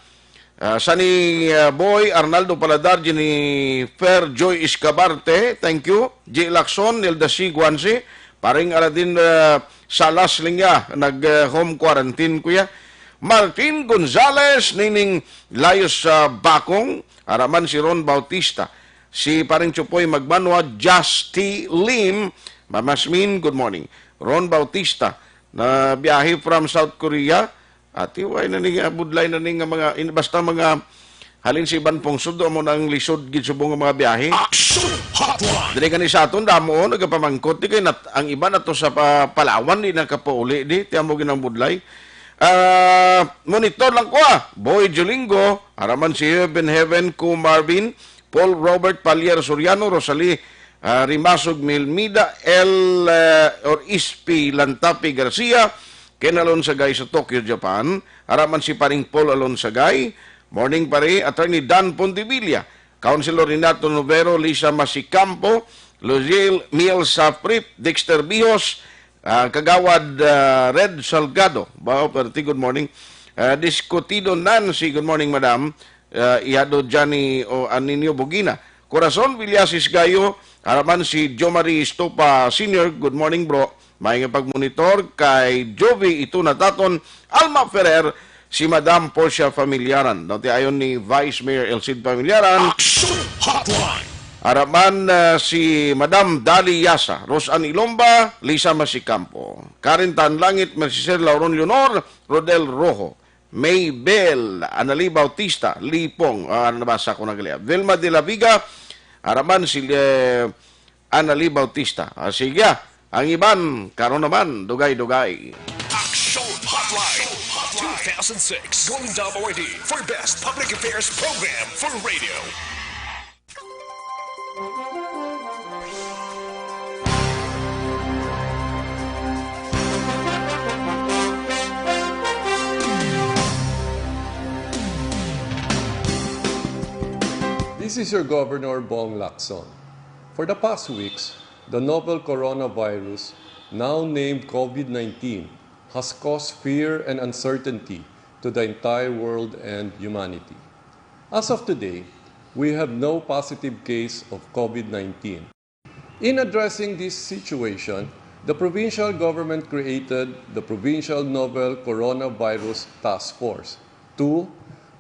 Ah, Sunny, ah, Boy, Arnaldo Paladar, Jennifer Joy Escabarte, thank you. J Lacson, Nelda C. Guanci, Paring Aladin, ah, Salas Linya, nag, ah, home quarantine, kuya. Martin Gonzales, Nining Layos sa Bakong, araman si Ron Bautista. Si Paring Chupoy Magbanwa, Justy Lim, Mama Smin, good morning. Ron Bautista, na biyahe from South Korea, Ati, way na ni nga, budlay na ni nga mga, in-, basta mga halin sa iban pungsod, amo na ang lisod gid subong nga mga biyahe. Action Hotline! Dili gani sa aton, damo, oh, nagapamangkot, di kay nat-, ang iba na to sa pa-, Palawan, di nakapauli, di, ti amo gid ang budlay. Ah, monitor lang ko, ah. Boy Jolingo, araman si Heaven Heaven, Ku Marvin, Paul Robert Palier Soriano, Rosalie, ah, Rimasog Milmida, L, eh, or S P Lantapi Garcia, Ken Alonsagay sa Tokyo, Japan. Araman si Paring Paul Alonsagay. Morning, pare. Attorney Dan Pontivilla, Councilor Renato Novero, Lisa Masicampo, Luziel Miel Safrip, Dexter Bihos, ah, Kagawad, ah, Red Salgado. Bao, perte, good morning. Ah, Diskutido Nancy, good morning, madam. Ah, Ihado Johnny o Aninio Bugina. Corazon Villasis Gayo, araman si Jomari Estopa Senior, good morning, bro. May nga pagmonitor kay Jovi Ituna Taton, Alma Ferrer, si Madam Portia Familiaran. No, ti ayon ni Vice Mayor Elcid Familiaran. Action Hotline! Araman, ah, si Madam Dali Yasa, Rosan Ilomba, Lisa Masicampo, Karen Tanlangit, Merciser Lauron Leonor, Rodel Rojo, Maybel Anali Bautista, Lipong, ah, nabasa ko na gali. Vilma de la Viga, araman si, eh, Anali Bautista. Ah, sige, ah. Ang iban, karon naman, dugay-dugay. Action Hotline two thousand six Golden Dove Awardee for Best Public Affairs Program for Radio. This is your Governor, Bong Lacson. For the past weeks, the novel coronavirus, now named COVID nineteen, has caused fear and uncertainty to the entire world and humanity. As of today, we have no positive case of COVID nineteen. In addressing this situation, the provincial government created the Provincial Novel Coronavirus Task Force to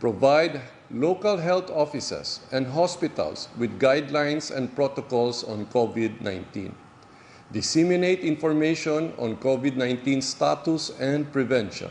provide local health offices and hospitals with guidelines and protocols on COVID nineteen, disseminate information on COVID nineteen status and prevention,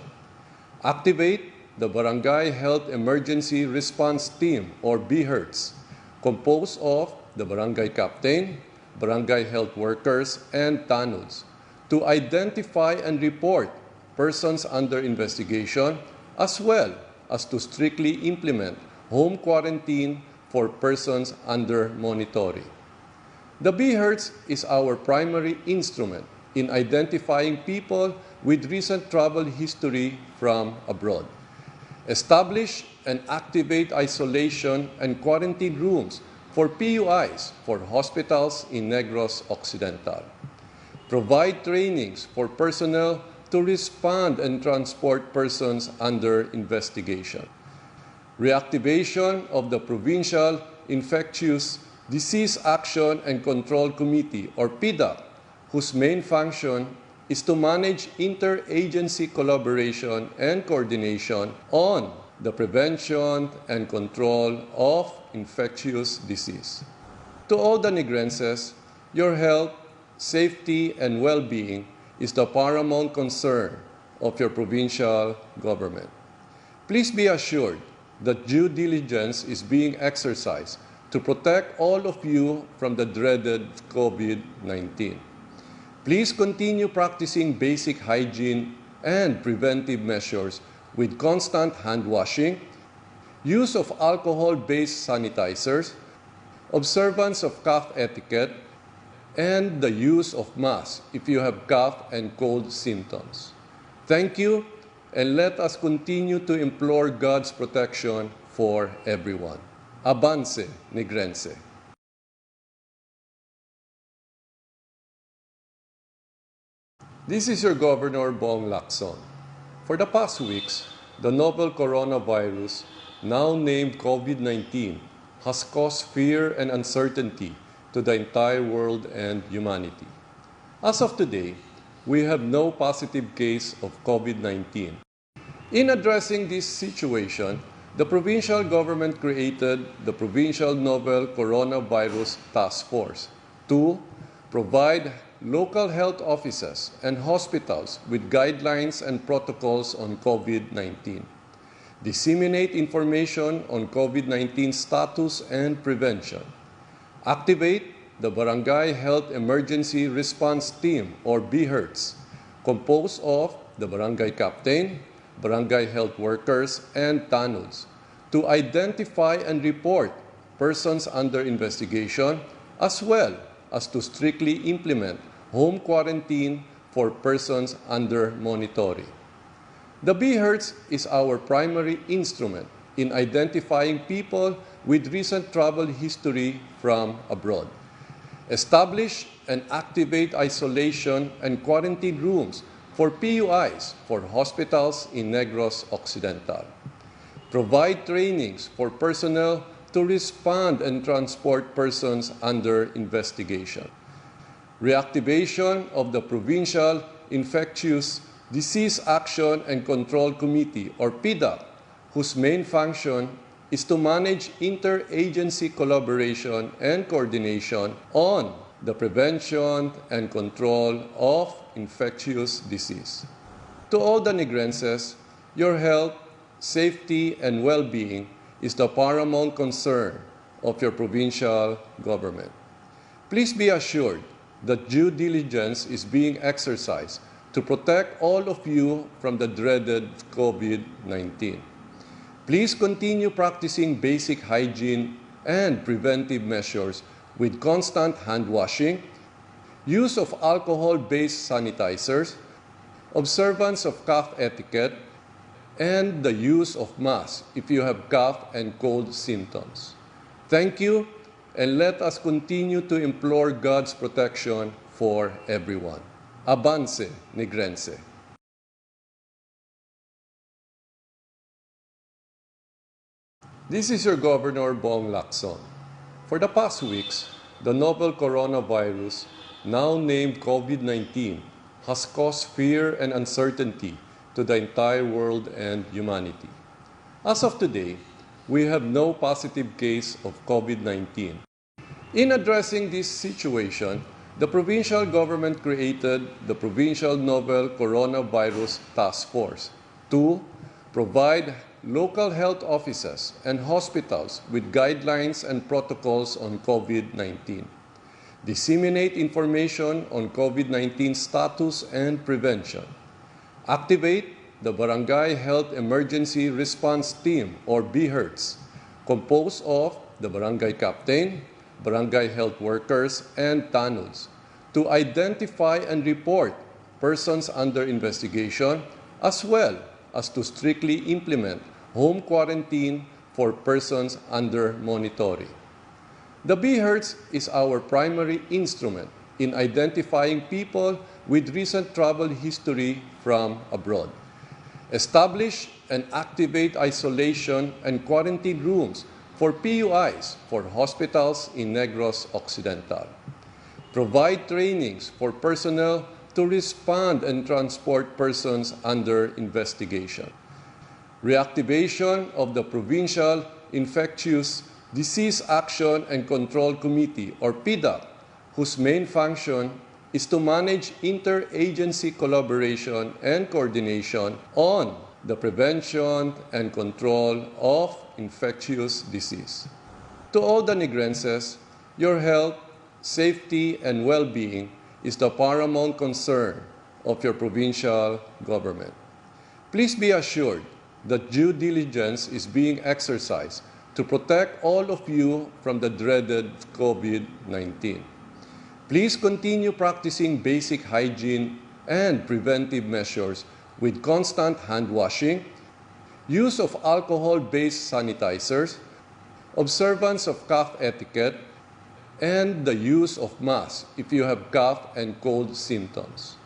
activate the Barangay Health Emergency Response Team, or BHERTs, composed of the barangay captain, barangay health workers, and tanods, to identify and report persons under investigation, as well as to strictly implement home quarantine for persons under monitoring. The BHERTs is our primary instrument in identifying people with recent travel history from abroad. Establish and activate isolation and quarantine rooms for P U Is for hospitals in Negros Occidental. Provide trainings for personnel to respond and transport persons under investigation. Reactivation of the Provincial Infectious Disease Action and Control Committee, or PDAC, whose main function is to manage interagency collaboration and coordination on the prevention and control of infectious disease. To all the Negrenses, your health, safety, and well-being is the paramount concern of your provincial government. Please be assured that due diligence is being exercised to protect all of you from the dreaded COVID nineteen. Please continue practicing basic hygiene and preventive measures with constant hand washing, use of alcohol-based sanitizers, observance of cough etiquette, and the use of masks if you have cough and cold symptoms. Thank you, and let us continue to implore God's protection for everyone. Avance, Negrense. This is your Governor, Bong Lacson. For the past weeks, The novel coronavirus, now named COVID nineteen, has caused fear and uncertainty to the entire world and humanity. As of today, we have no positive case of COVID nineteen. In addressing this situation, the provincial government created the Provincial Novel Coronavirus Task Force to provide local health offices and hospitals with guidelines and protocols on COVID nineteen, disseminate information on COVID nineteen status and prevention, activate the Barangay Health Emergency Response Team, or BHERTs, composed of the barangay captain, barangay health workers, and tanods, to identify and report persons under investigation, as well as to strictly implement home quarantine for persons under monitoring. The BHERTs is our primary instrument in identifying people with recent travel history from abroad. Establish and activate isolation and quarantine rooms for PUIs for hospitals in Negros Occidental. Provide trainings for personnel to respond and transport persons under investigation. Reactivation of the Provincial Infectious Disease Action and Control Committee, or PDAC, whose main function is to manage interagency collaboration and coordination on the prevention and control of infectious disease. To all the Negrenses, your health, safety, and well-being is the paramount concern of your provincial government. Please be assured that due diligence is being exercised to protect all of you from the dreaded COVID nineteen. Please continue practicing basic hygiene and preventive measures with constant hand washing, use of alcohol-based sanitizers, observance of cough etiquette, and the use of masks if you have cough and cold symptoms. Thank you, and let us continue to implore God's protection for everyone. Avance, Negrense. This is your Governor, Bong Lacson. For the past weeks, the novel coronavirus, now named COVID nineteen, has caused fear and uncertainty to the entire world and humanity. As of today, we have no positive case of COVID nineteen. In addressing this situation, the provincial government created the Provincial Novel Coronavirus Task Force to provide local health offices and hospitals with guidelines and protocols on COVID nineteen, disseminate information on COVID nineteen status and prevention, activate the Barangay Health Emergency Response Team, or BHERTs, composed of the barangay captain, barangay health workers, and tanods, to identify and report persons under investigation, as well as to strictly implement home quarantine for persons under monitoring. The BHERTs is our primary instrument in identifying people with recent travel history from abroad. Establish and activate isolation and quarantine rooms for PUIs for hospitals in Negros Occidental. Provide trainings for personnel to respond and transport persons under investigation. Reactivation of the Provincial Infectious Disease Action and Control Committee, or PDAC, whose main function is to manage interagency collaboration and coordination on the prevention and control of infectious disease. To all the Negrenses, your health, safety, and well-being is the paramount concern of your provincial government. Please be assured that due diligence is being exercised to protect all of you from the dreaded COVID nineteen. Please continue practicing basic hygiene and preventive measures with constant hand washing, use of alcohol-based sanitizers, observance of cough etiquette, and the use of masks if you have cough and cold symptoms.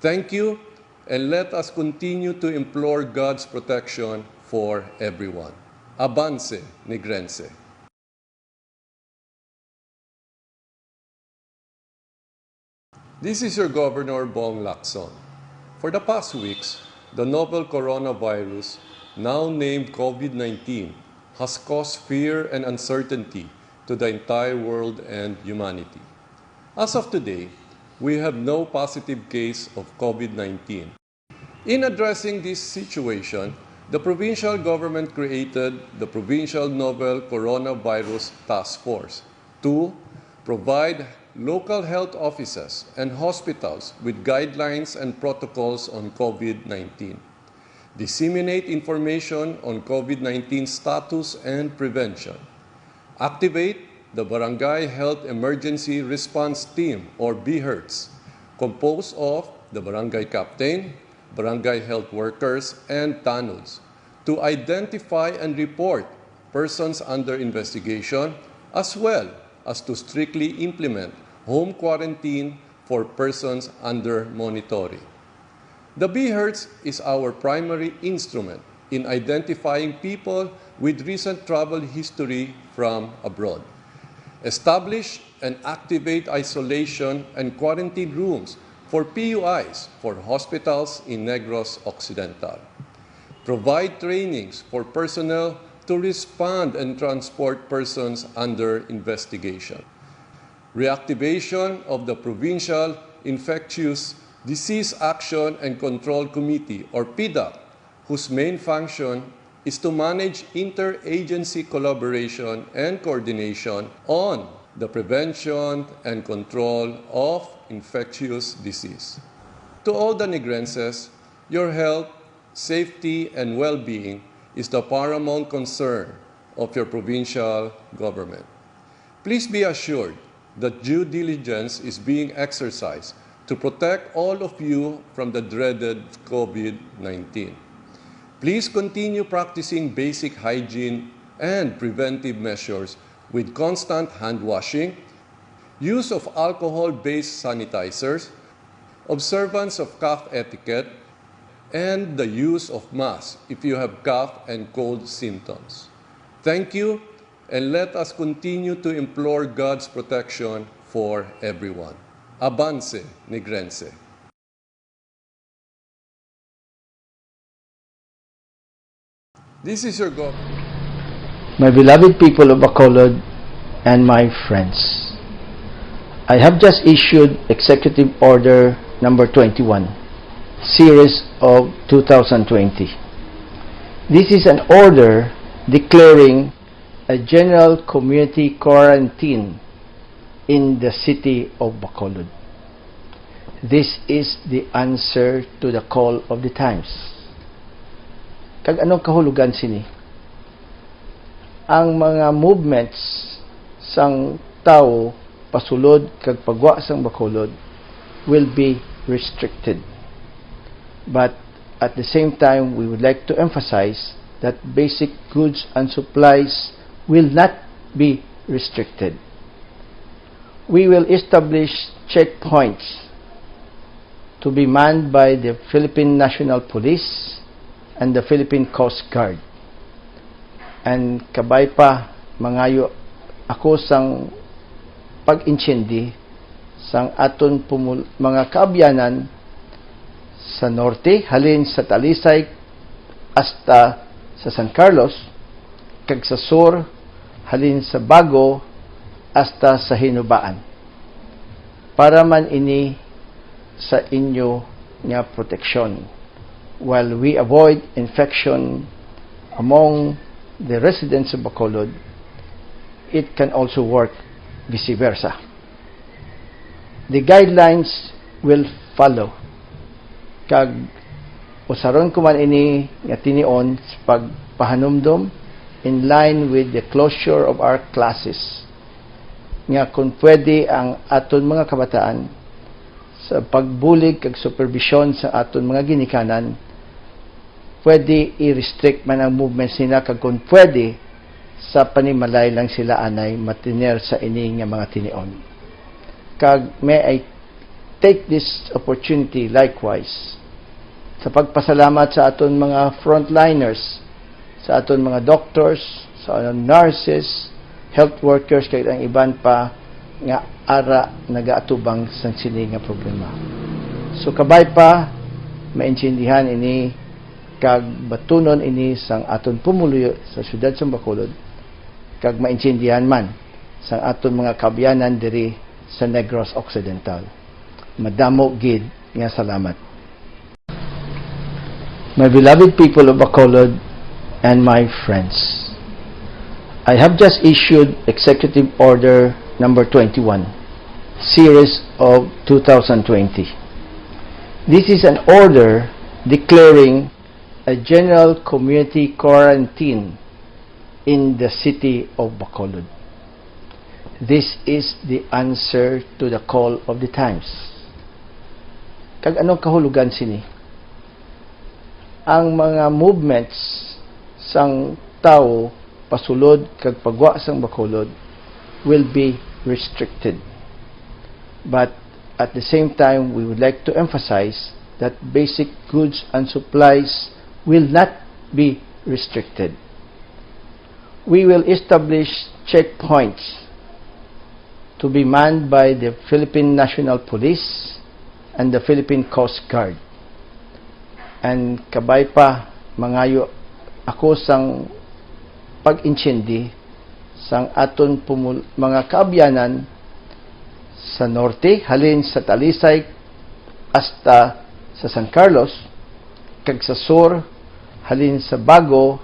Thank you, And let us continue to implore God's protection for everyone. Avance, Negrense. This is your Governor, Bong Lacson. For the past weeks, the novel coronavirus, now named COVID nineteen, has caused fear and uncertainty to the entire world and humanity. As of today, we have no positive case of COVID nineteen. In addressing this situation, the provincial government created the Provincial Novel Coronavirus Task Force to provide local health offices and hospitals with guidelines and protocols on COVID nineteen, disseminate information on COVID nineteen status and prevention, activate the Barangay Health Emergency Response Team, or BHERTs, composed of the barangay captain, barangay health workers, and tanods to identify and report persons under investigation, as well as to strictly implement home quarantine for persons under monitoring. The BHERTs is our primary instrument in identifying people with recent travel history from abroad. Establish and activate isolation and quarantine rooms for P U Is for hospitals in Negros Occidental. Provide trainings for personnel to respond and transport persons under investigation. Reactivation of the Provincial Infectious Disease Action and Control Committee, or PIDAC, whose main function is to manage interagency collaboration and coordination on the prevention and control of infectious disease. To all the Negrenses, your health, safety, and well-being is the paramount concern of your provincial government. Please be assured that due diligence is being exercised to protect all of you from the dreaded COVID nineteen. Please continue practicing basic hygiene and preventive measures with constant hand washing, use of alcohol-based sanitizers, observance of cough etiquette, and the use of masks if you have cough and cold symptoms. Thank you, and let us continue to implore God's protection for everyone. Avance, Negrense. This is your governor. My beloved people of Bacolod and my friends, I have just issued Executive Order Number twenty-one, Series of two thousand twenty. This is an order declaring a general community quarantine in the city of Bacolod. This is the answer to the call of the times. Kag anong kahulugan sini? Ang mga movements sang tawo pasulod kag pagwa sang Bacolod will be restricted. But at the same time, we would like to emphasize that basic goods and supplies will not be restricted. We will establish checkpoints to be manned by the Philippine National Police and the Philippine Coast Guard. And kabay pa, mangayo ako sang pag-intindi sang aton pumul-, mga kaabyanan sa norte, halin sa Talisay hasta sa San Carlos, kag sa sur, halin sa Bago hasta sa Hinubaan. Para man ini sa inyo nga proteksyon, while we avoid infection among the residents of Bacolod, it can also work vice versa. The guidelines will follow, kag usaron ko man ini nga tinion sa pagpahanumdom in line with the closure of our classes, nga kung pwede ang aton mga kabataan sa pagbulig kag superbisyon sa aton mga ginikanan, pwede i-restrict man ang movements nila, kag kung pwede, sa panimalay lang sila anay matiner sa ini nga mga tinion. Kag may I take this opportunity likewise Sa pagpasalamat sa aton mga frontliners, sa aton mga doctors, sa aton nurses, health workers, kag ang iban pa nga ara nagaatubang sang sini nga problema. So, kabay pa, maintindihan ini kag batunon ini sang aton pumuluyo sa siyudad sang Bacolod, kag maintindihan man sang aton mga kaabyanan diri sa Negros Occidental. Madamo gid nga salamat. My beloved people of Bacolod and my friends, I have just issued Executive Order number twenty-one, series of two thousand twenty. This is an order declaring a general community quarantine in the city of Bacolod. This is the answer to the call of the times. Kag anong kahulugan sini? Ang mga movements sang tawo pasulod kag pagwa sang Bacolod will be restricted. But at the same time, we would like to emphasize that basic goods and supplies will not be restricted. We will establish checkpoints to be manned by the Philippine National Police and the Philippine Coast Guard. And kabay pa, mangayo ako sang pag-intindi sang aton pumul-, mga kaabyanan sa norte, halin sa Talisay hasta sa San Carlos, kag sa sur, halin sa Bago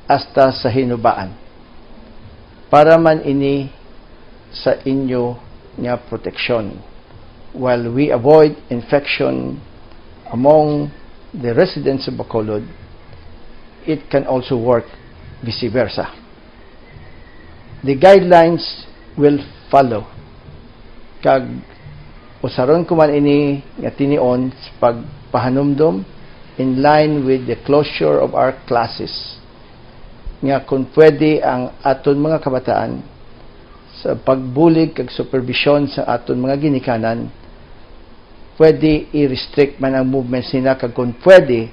hasta sa Hinubaan, para man ini sa inyo nga proteksyon, while we avoid infection among the residents of Bacolod. It can also work vice versa. The guidelines will follow. Kag usaron ko man ini nga tinion sa pagpahanumdom in line with the closure of our classes, nga kung pwede ang aton mga kabataan sa pagbulig kag superbisyon sa aton mga ginikanan, pwede i-restrict man ang movements nila, kag kung pwede,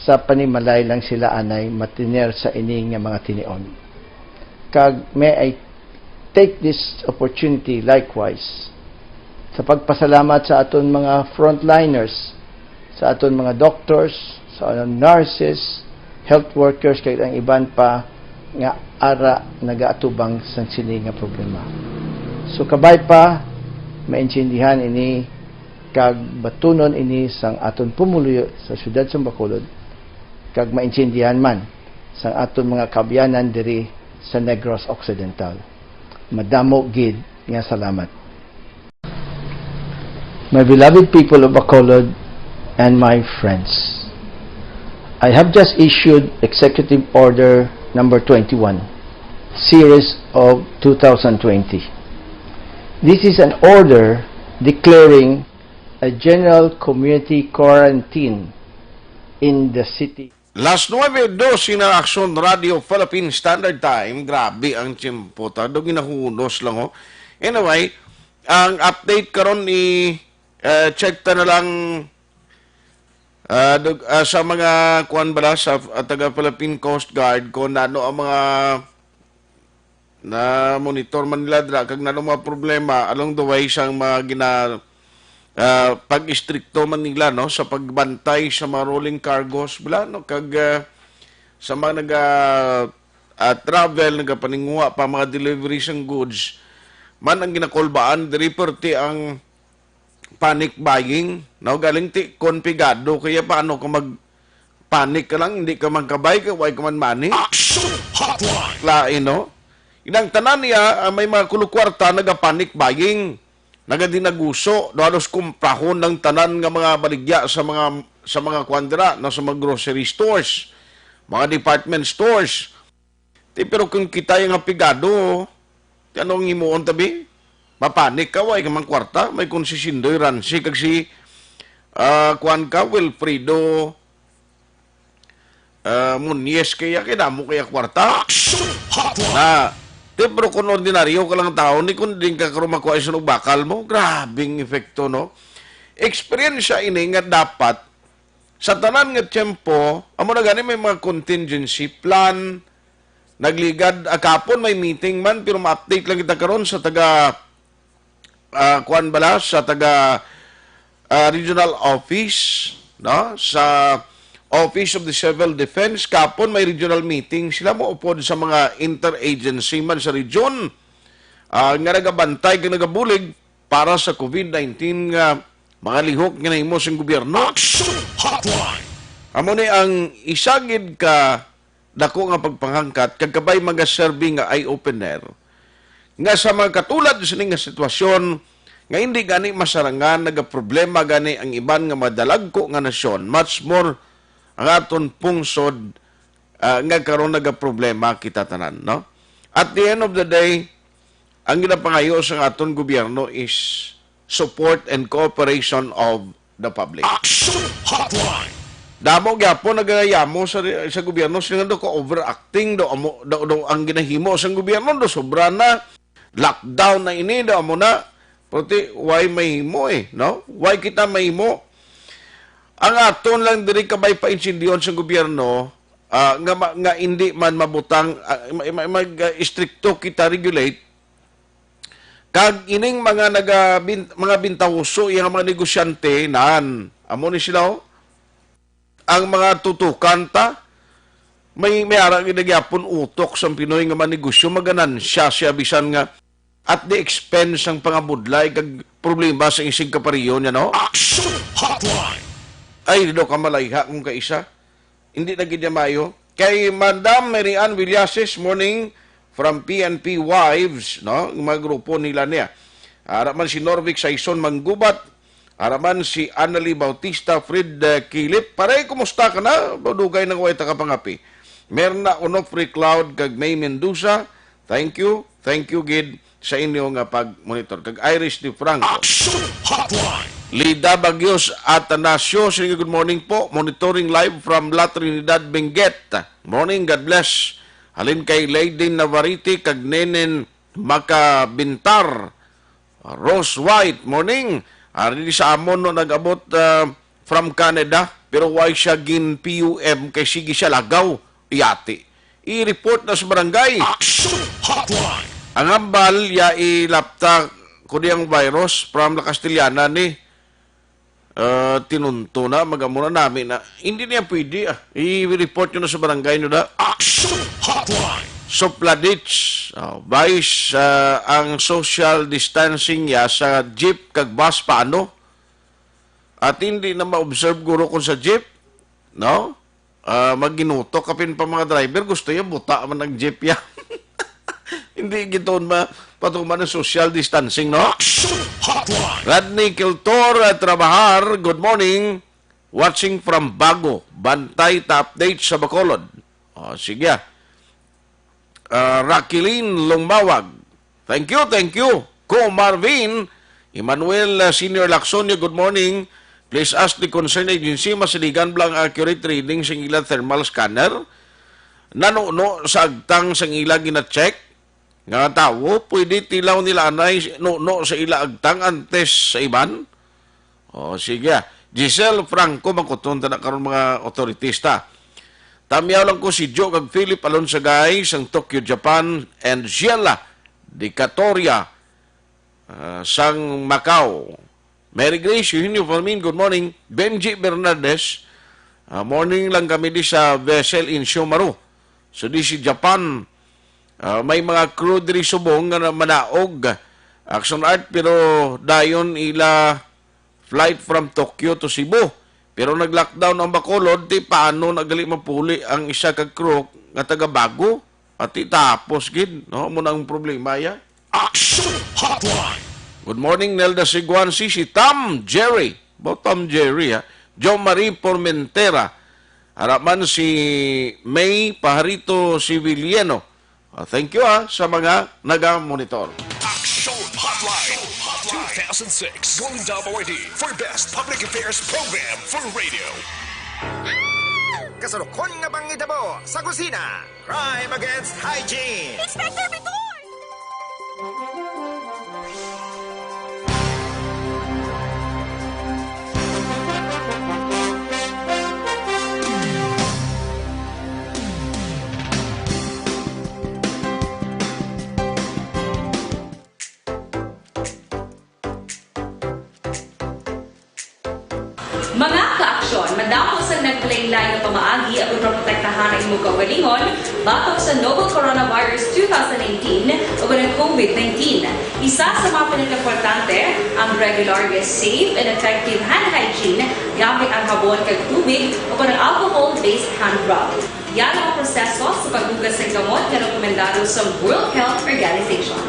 sa panimalay lang sila anay matiner sa ini nga mga tinion. Kag may I take this opportunity likewise sa pagpasalamat sa aton mga frontliners, sa aton mga doctors, sa aton nurses, health workers, kag ang iban pa nga ara nagaatubang sang sini nga problema. So, kabay pa, maintindihan ini kag batunon ini sang aton pumuluyo sa siyudad sang Bacolod, kag maintindihan man sang aton mga kaabyanan diri sa Negros Occidental. Madamo gid nga salamat. My beloved people of Bacolod and my friends, I have just issued Executive Order number twenty-one, series of two thousand twenty. This is an order declaring a general community quarantine in the city. Las nuebe doce na, Aksyon Radio Philippine Standard Time. Grabe ang tiyempo, ta. Do ginahunos lang, oh. Anyway, ang update karon ni, eh, check ta na lang, ah, dug-, ah, sa mga kuan bala sa, ah, taga Philippine Coast Guard kung ano ang mga na-monitor man nila dira kag nano mga problema along the way sang mga gina-, ah, pag-istrikto man nila, no, sa pagbantay sa mga rolling cargos bala, no, kag, ah, sa mga naga, ah, travel, nagapaninguha pa mga delivery sang goods man ang ginakulbaan diri, perti ang panic buying, no? Galing ti kon pigado kaya paano ka mag-panic ka lang, hindi ka magkabay ka, way ka man money. Action Hotline. Lain, no? Inang tanan niya, ah, may mga kulukwarta, naga-panic buying, nagadinaguso, no? Halos kumprahon ng tanan nga mga baligya sa mga, sa mga kwan dira, no? Sa mga grocery stores, mga department stores. Ti, pero kung kita yung nga pigado, ti ano ang himuon, tabi? Mapanik ka, way ka mang kwarta, may kung si Sindoy Ransi, kag si, ah, kuwan ka, Wilfredo, ah, Muñez, kaya kay damo kaya kwarta. Action Hotline. Na, ti, pero kung ordinaryo ka lang tao, ni kung din ka karon makuha sa bakal mo, grabing epekto, no? Eksperyensya ini nga dapat Sa tanan nga tiyempo, amo na gani may mga contingency plan. Nagligad, ah, kapon may meeting man, pero ma-update lang kita karon sa taga, ah, kuan bala, sa taga, ah, regional office, no? Sa Office of the Civil Defense, kapon may regional meeting. Sila mo upod sa mga interagency man sa region, ah, nga nagabantay kag nagabulig para sa COVID nineteen nga mga lihok nga nahimo sang gobyerno. Action Hotline! Amo ni ang isa gid ka dako nga pagpanghangkat kag kabay magaserbi nga eye-opener nga sa mga katulad sini nga sitwasyon nga hindi gani masarangan, nagaproblema gani ang iban nga madalagko nga nasyon, much more ang aton pungsod, ah, nga karon nagaproblema kita tanan, no? At the end of the day, ang ginapangayo sa aton gobyerno is support and cooperation of the public. Action Hotline! Damo gyapon nagayamo sa, sa gobyerno sila nga daw ka overacting daw amo daw, daw ang ginahimo sang gobyerno daw sobra na, lockdown na ini daw amo na, pero ti why mahimo eh, no? Why kita mahimo? Ang aton lang diri kabay paintindiyon sa gobyerno, ah, nga ma- nga hindi man mabutang, ah, ma- ma- mag ah, istrikto kita regulate. Kag ining mga nagabin- mga bintahoso, iyang mga negosyante nan, amo ni sila, oh. Ang mga tutukan ta, may may ara gid gyapon utok sang Pinoy nga manegosyo, maganansya siya bisan nga at the expense sang pangabudlay kag problema sa isig kapariyon niya, no? Action Hotline! Ay, do ka malayha kung kaisa. Hindi na gid niya maayo. Kay Madam Mary Ann Villasis, morning from P N P Wives, no? Ang mga grupo nila niya. Ara man si Norvic Saison Manggubat, ara man si Annalie Bautista, Fred, eh, Kilip. Pare, kumusta ka na? Dugay nang way ta kapangapi. Merna Onofre Cloud kag May Mendoza, thank you. Thank you gid sa inyo nga pag-monitor. Kag Iris De Franco. Action Hotline! Lida Bagios Atanasio, sige, good morning po. Monitoring live from La Trinidad, Benguet. Morning, God bless. Halin kay Lady Navarrete kag Nenen Macabintar. Rose White, morning. Ari sa amon no nag-abot, ah, from Canada, pero why siya gin P U M kay sige siya lagaw, yati. I-report na sa barangay. Action Hotline! Ang hambal, ya ilapta ko di ang virus from La Castellana ni, ah, tinunto na, magamura namin na. Hindi niya pwede, ah. I-report nyo na sa barangay nyo na. Action Hotline! Supladits, ah, vice, ah, ang social distancing ya sa jeep kag bus, paano? At hindi na ma-observe guro kung sa jeep, no? Ah, maginutok kapin pa mga driver, gusto niya buta man ang jeep ya. Hindi gid to mapatuman ang social distancing, no? Action Hotline! Rodney Kiltor, ah, Trabahar, good morning. Watching from Bago. Bantay ta update sa Bacolod. Oh, sige, ah. Ah, Raquelin Longmawag. Thank you, thank you. Ko Marvin, Emmanuel, ah, Senior Lacsonia, good morning. Please ask the concerned agency, masaligan bala ang accurate reading sa ila thermal scanner. Nanuno sa agtang sa ila gina-check nga tawo, pwede tilaw nila anay nuno sa ila agtang antes sa iban. Oh, sige. Giselle Franco, mangkuton ta na karon mga authorities ta. Tamyaw lang ko si Joe kag Philip Alonsagay sang Tokyo, Japan, and Sheila Dicatoria, ah, sang Macau. Mary Grace, Eugenio Fermin, good morning. Benji Bernardes, ah, morning lang kami di sa vessel Insyo Maru. So di si Japan, ah, may mga crew diri subong nga manaog Action Art, pero dayon ila flight from Tokyo to Cebu. Pero nag-lockdown ang Bacolod, ti paano na gali mapuli ang isa ka crew nga taga Bago? At ti tapos gid, no? Amo na ang problema ya. Action Hotline! Good morning, Nelda Siguansi, si Tom Jerry. Bo Tom Jerry, ha? Jo Marie Formentera. Ara man si May Pajarito Civiliano. Ah, thank you, ah, sa mga naga-monitor. Action Hotline two thousand six Golden Dove Awardee for Best Public Affairs Program for Radio. Kasulukon nga panghitabo sa kusina. Crime against hygiene. Inspector Bitor! Madamo sang naglain-lain nga pamaagi ang pagprotektahan ang imong kaugalingon batok sa novel coronavirus two thousand nineteen o ang COVID nineteen. Isa sa mga pinakaimportante ang regular nga safe and effective hand hygiene gamit ang habon kag tubig o ang alcohol-based hand rub. Yara ang proseso sa paghugas sang kamot nga rekomendado sa World Health Organization.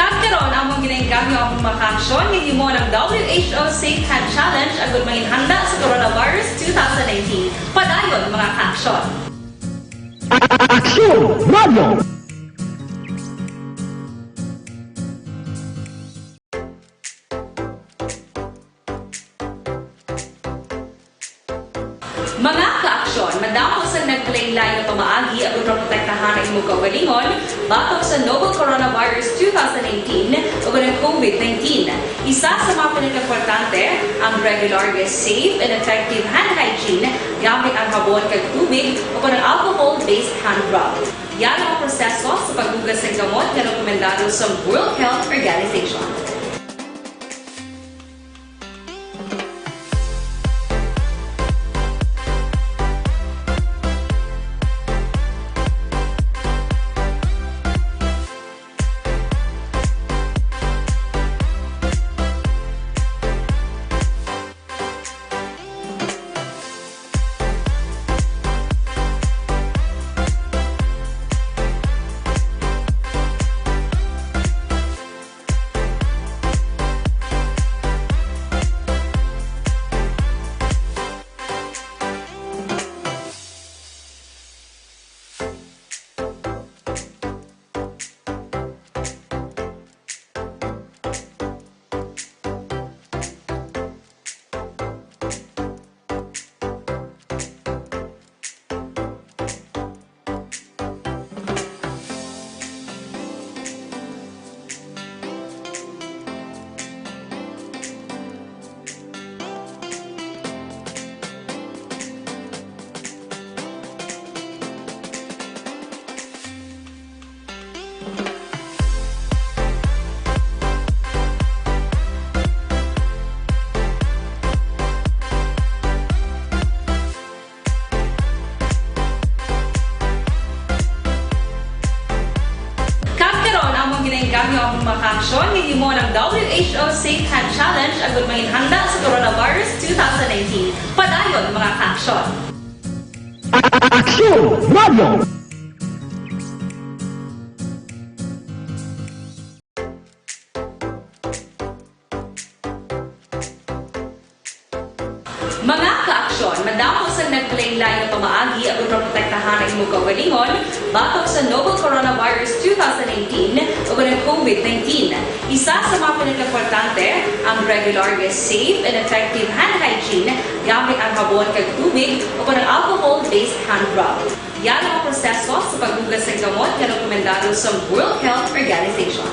Kag karon, among ginaengganyo ang mga kaaksyon nga himo ng W H O Safe Hand Challenge agud manginhanda sa coronavirus two thousand nineteen. Padayon, mga kaaksyon. Aksyon Radio! Mga kaaksyon, madamo sang naglain-lain nga pamaagi ang pagprotektahan ang imong kaugalingon batok sa novel coronavirus two thousand nineteen o ang COVID nineteen. Isa sa mga pinakaimportante ang regular nga safe and effective hand hygiene gamit ang habon kag tubig o ang alcohol-based hand rub. Yara ang proseso sa paghugas sang kamot nga rekomendado sa World Health Organization. Kag karon, among ginaengganyo ang mga kaaksyon nga himo ng W H O Safe Hand Challenge agud manginhanda sa coronavirus two thousand nineteen. Padayon, mga kaaksyon. Aksyon Radio! Mga kaaksyon, madamo sang naglain-lain nga pamaagi ang pagprotektahan ang imong kaugalingon batok sa novel coronavirus two thousand nineteen o ang COVID nineteen. Isa sa mga pinakaimportante ang regular nga safe and effective hand hygiene gamit ang habon kag tubig o ang alcohol-based hand rub. Yara ang proseso sa paghugas sang kamot nga rekomendado sa World Health Organization.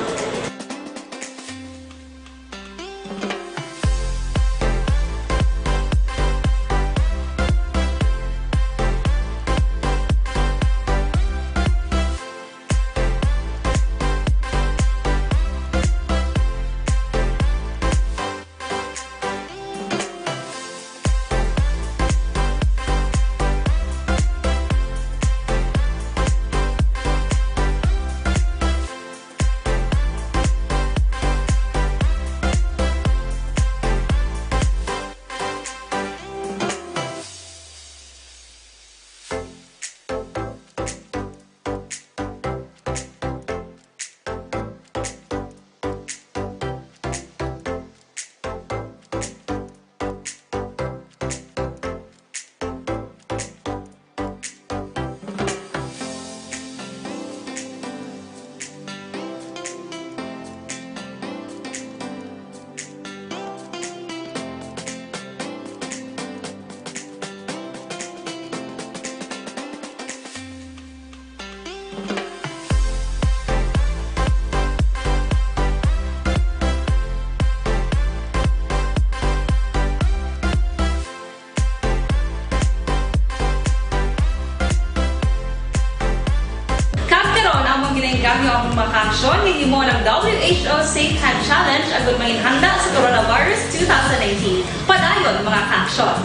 Safe Time Challenge agud manginhanda sa Coronavirus two thousand nineteen. Padayon, mga ka-aksyon.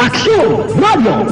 Aksyon Radio!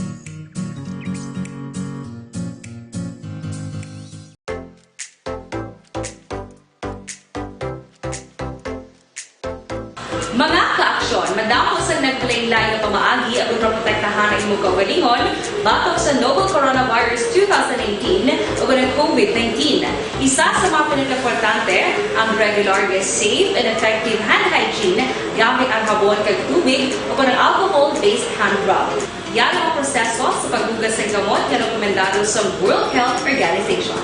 Mga ka-aksyon, madamo sang naglain-lain nga pamaagi aron maprotektahan ang imong kaugalingon batok sa novel coronavirus two thousand nineteen ug ang COVID nineteen. Isa sa mga pinakaimportante ang regular nga safe and effective hand hygiene gamit ang habon kag tubig o kon ang alcohol-based hand rub. Yara ang proseso sa paghugas sang kamot nga rekomendado sa World Health Organization.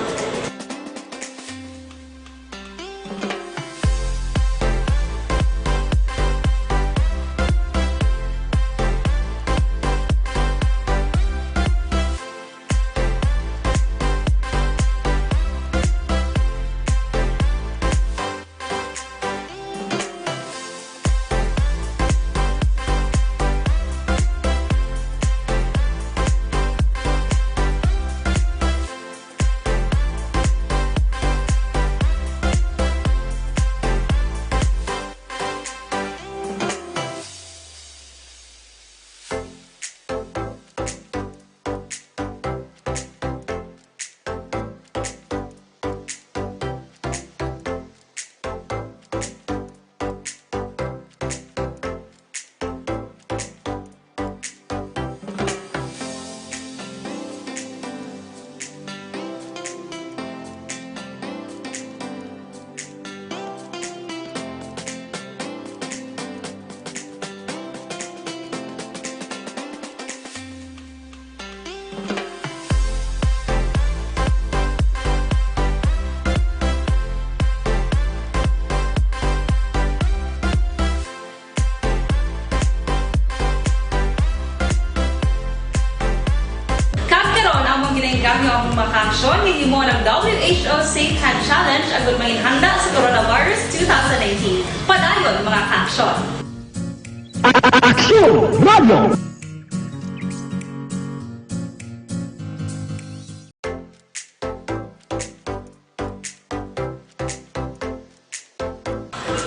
Kag karon, among ginainggangyo ang mga ka-aksyon nga himo ang W H O Safe Hand Challenge agud manginhanda sa Coronavirus two thousand nineteen. Padayon, mga ka-aksyon. Aksyon Radio!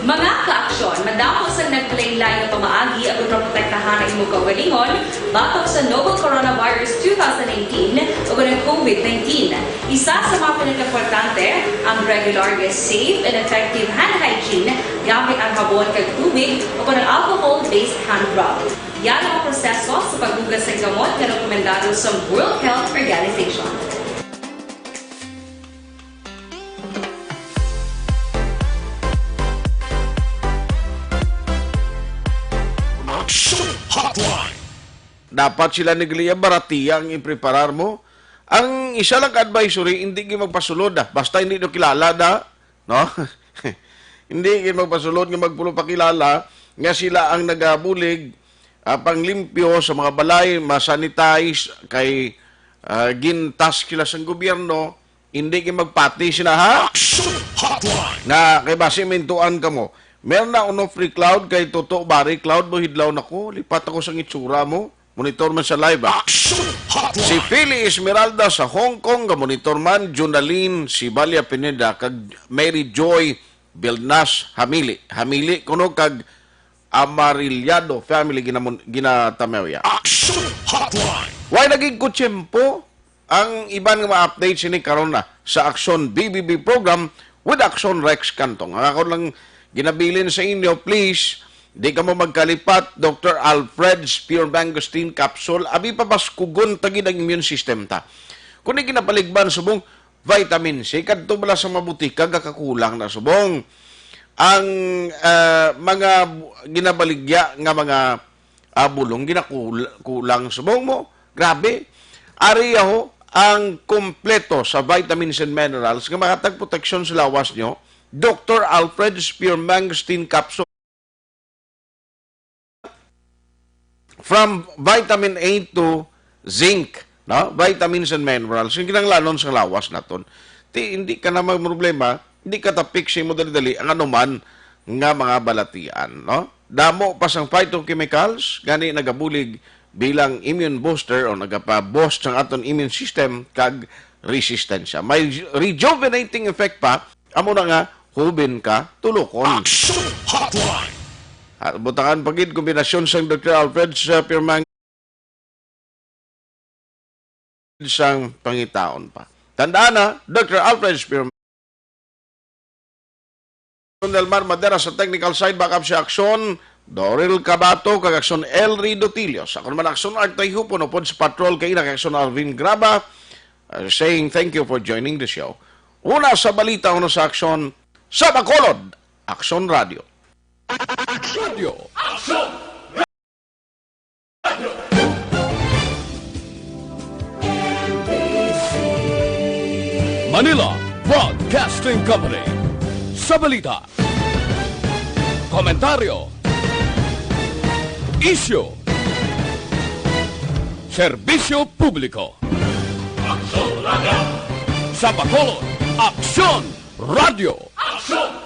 Mga ka-aksyon, madamo sang naglain-lain nga pamaagi aron maprotektahan ang imong kaugalingon batok sa novel coronavirus two thousand nineteen o ang COVID nineteen. Isa sa mga pinakaimportante ang regular nga safe and effective hand hygiene gamit ang habon kag tubig o kon ang alcohol-based hand rub. Yara ang proseso sa paghugas sang kamot nga rekomendado sa World Health Organization. Action Hotline. Dapat sila ni Glia baratiya ang ipreparar mo. Ang isa lang ka advisory, hindi gyud magpasulod, ah. Basta hindi nyo kilala, da. No? Hindi gyud magpasulod nga magpulupakilala nga sila ang nagabulig, ah, panglimpyo sa mga balay, ma-sanitize, kay, ah, gin-task sila sang gobyerno. Hindi gyud magpati sila, ha? Action Hotline. Na kay basi mintuan kamo. Meron na uno free cloud kay Toto Bari Cloud mo hidlaw na ko. Lipat ako sa itsura mo. Monitor man sa live, ah. Action Hotline. Si Philly Esmeralda sa Hong Kong, ga monitor man, Junalyn Sibalia Pineda, kag Mary Joy Vilnas Hamili. Hamili kuno kag Amarillado family ginamon-, ginatamawya. Action Hotline. Why naging kutsempo? Ang iban nga mga updates ini karon na sa Aksyon B B B program with Aksyon Rex Cantong. Ang ako lang ginabilin sa inyo, please, di kamo magkalipat, Doctor Alfred's Pure Mangosteen Capsule. Abi pa, baskugon ta gid ang immune system ta. Kung di ginapaligban subong vitamin C, kadto bala sa mabutika, gakakulang na subong. Ang, ah, mga bu-, ginabaligya nga mga ah, bulong, ginakul-, kulang subong mo. Grabe. Ari ho ang kompleto sa vitamins and minerals nga makatag proteksyon sa lawas nyo. Doctor Alfred's Pure Mangosteen Capsule. From vitamin A to zinc, no? Vitamins and minerals, yung kinahanglanon sa lawas naton. Ti, hindi ka na magproblema, hindi ka tapik sa imo dali-dali ang anuman nga mga balatian, no? Damo pa sang phytochemicals, gani nagabulig bilang immune booster o nagapa-boost sang aton immune system kag resistensya. May rejuvenating effect pa, amo na nga Hubin ka, tulukon. Action Hotline. At butangan pa gid kombinasyon sang Doktor Alfred sa pirmang sang pangitaon pa. Tandaan na, Doktor Alfred Spearman, Nelmar Madera sa technical side, backup sa aksyon, Doril Cabato, kag aksyon Elry Dotilio. Sa akon man aksyon, Art Tayhupon, upod sa patrol kay ina kay aksyon Alvin Graba, uh, saying thank you for joining the show. Una sa balita, una sa aksyon, sa Bacolod, Aksyon Radio. Aksyon Radio. Manila Broadcasting Company. Sa balita, komentaryo, isyu, serbisyo publiko. Aksyon Radio. Sa Bacolod, Aksyon Radio. Aksyon